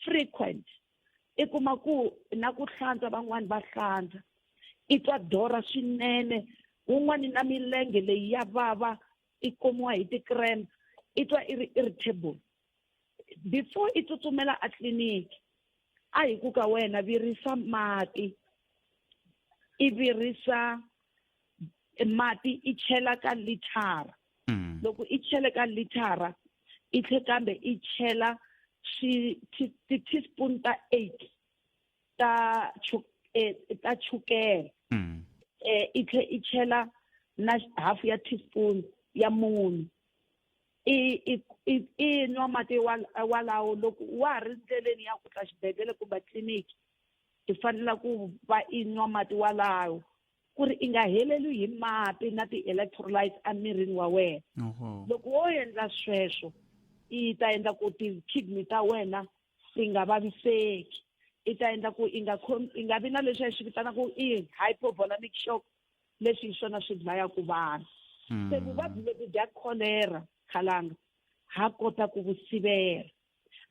frequent i kuma ku na ku hlantswa van'wani va hlantswa i twa dora swinene wun'wani na milenge leyi ya vava i komiwa hi ti-cramp i twa i ri irritable before i tsutsumela a tliliniki a hi ku ka wena virisa mati i virisa mati i chela ka lithara mm. loko i chele ka lithara i tlhe kambe i chela swi ti-teaspoon ta eight ta eh, ta chukele mm. eh, i tlhe i chela na half ya teaspoon ya munyu i i i i nwa mati walawo loko wa ha ri ndleleni ya ku ta xibedhlele kumbe tliliniki i fanela ku va i nwa mati walawo ku ri i nga heleli hi mati na ti-electrolytes emirini wa wena loko wo endla sweswo i ta endla ku ti-kidney ta wena ti nga vaviseki i ta endla ku i nga i nga vi na leswi hi swi vitanaka i hypovolemic shock leswi hi swona swi dlayaka vanhu hmm. se vuvabyi lebyi bya kholera khalanga ha kota ku vu sivela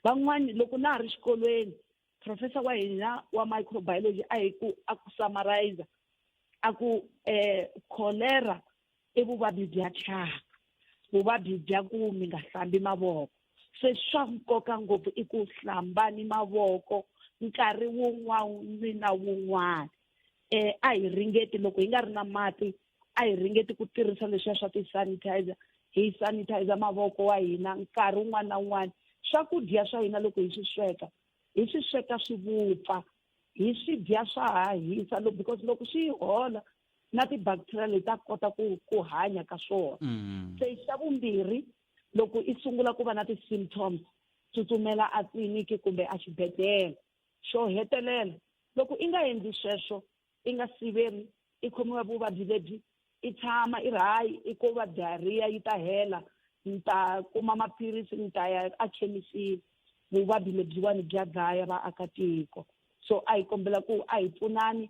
van'wani loko na ha ri xikolweni professor wa hina wa microbiology a hi ku a ku summarize a ku eh cholera i vuvabyi bya thyaka vuvabyi bya ku mi nga hlambi mavoko se swa nkoka ngopfu i ku hlambani mavoko nkarhi wun'wana na wun'wana eh a hi ringeti loko hi nga ri na mati a hi ringeti ku tirhisa leswiya swa ti-sanitizer hi sanitizer mavoko wa hina nkarhi wun'wana na wun'wana swakudya swa hina loko hi swi sweka hi swi sweka swi vupfa hi swi dya swa ha hisa because loko swi hola na ti-bacteria leti ta kota ku ku hanya ka swona mm. se xa vumbirhi loko i sungula ku va na ti-symptoms tsutsumela a tliliniki kumbe a xibedhlele xo hetelela loko i nga endli sweswo i nga siveri i khomiwa vuvabyi lebyi i tshama i ri hayi i ko va diarrhea yi ta hela ni ta kuma maphilisi ni ta ya ekhemisini vuvabyi lebyiwani bya dlaya vaakatiko so a hi kombela ku a hi pfunani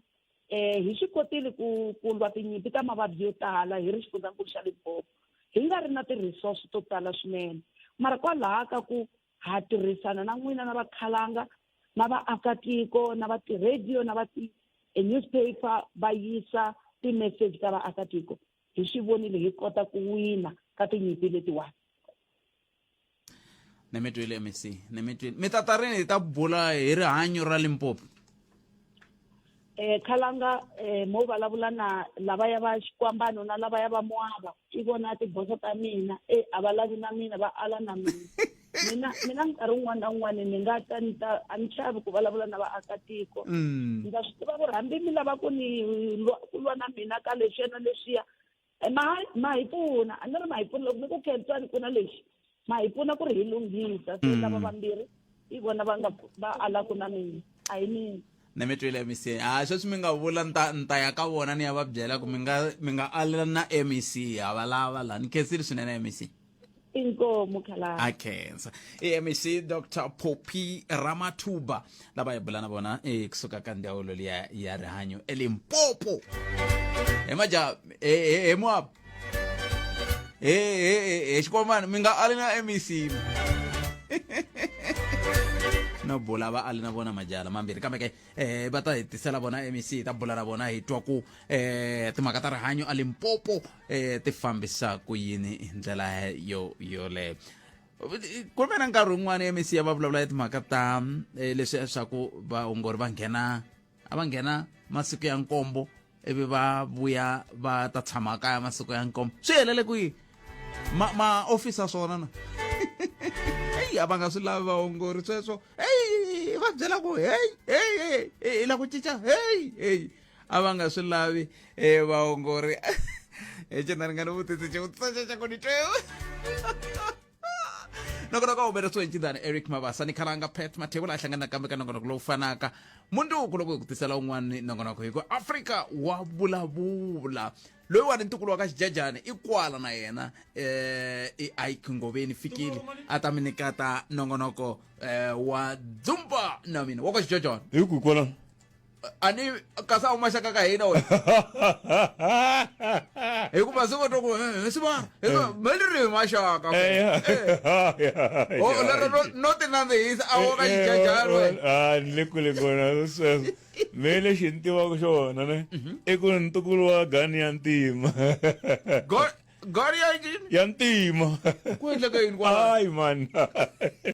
eh hi swi kotile ku ku lwa tinyimpi ta mavabyi yo tala hi ri xifundzankulu xa Limpopo hi nga ri na ti-resource to tala swinene mara kwalaha ka ku ha tirhisana na n'wina na vakhalanga na vaakatiko na va ti-radio na va ti-newspaper va yisa ti-message ka vaakatiko hi swi vonile hi kota ku wina ka tinyimpi letiwani ni mi twile mec ni mi twile mi tata rini hi ta bula hi rihanyo ra limpopo eh khalanga eh mo vulavula na lavaya va xikwambano na lavaya va muava i vona tiboso ta mina e a va lavi na mina va ala na mina mina mina nkarhi wun'wana na wun'wana ni nga ta ni ta a ni chavi ku vulavula na vaakatiko mm. ndza swi tiva ku ri hambi mi lava ku ni ku lwa na mina ka leswiya na leswiya eh, ma ma hi pfuna a ni ri ma hi pfuna loko ni ku khensani ku na lexi ma hi pfuna ku ri hi lunghisa se mm. lava vambirhi i vona va nga va alaku na mina a hi mina ni mi twile mec a sweswi mi nga vula ni ta ni ta ya ka vona ni ya va byela ku mi nga mi nga alela na mec ha va lava la ni khensile swinene mec inkomu khalanga a khensa i mec dr poppy ramathuba lava hi bula na vona kusuka ka ndzawulo liya ya rihanyo elimpopo he maja he muapa he he he xikomani mi nga ali na mec no bula va ali na vona majala mambirhi kambe ke eh va ta hi tisela vona mec hi ta bula na vona hi twa ku eh timhaka ta rihanyo a limpopo eh ti fambisa ku yini hi ndlela yo yoleyo ku ve na nkarhi wun'wana mec ya va vulavula hi timhaka ta eh, leswi swa ku vaongori va nghena a va nghena masiku ya nkombo ivi va vuya va ta tshama kaya masiku ya nkombo swi helele kwihi ma ma officer swona na eyi a va nga swi lavi vaongori sweswo eyi va byela ku heyi heyi heyi hi la ku cinca heyi heyi a va nga swi lavi um vaongori hi cina ri nga ni vutisi xivutiso xa ku ni twewe Nongonoko wu humelerisiwe hi ncindani Eric Mabasa ni Khalanga Pat Mathebula a hlangana nakambe ka nongonoko lowu fanaka mundzuku loko hi ku tisela un'wana nongonoko hi ku Afrika wa vulavula. Loyiwani ntukulu wa ka Xijajani i kwala na yena eh i Ike Ngoveni fikile a ta mi nyiketa nongonoko eh wa Dzumba na mina wa ka Xijajani. Hi ku kwala. A ni kasi a wu maxaka ka hina wena. Hikuva se va twa ku eh sivara me ni ri hi maxaka. Eh. Oh lero no no ti nandzihisa a wa ka Xijajani wena. Ah, ni le kule kona sweswo. Me lexi ni tivaka xona ne i ku ntukulu wa gani ya ntima. Gani ya yini? Ya ntima. Ku endleka yini kwala? Hayi man.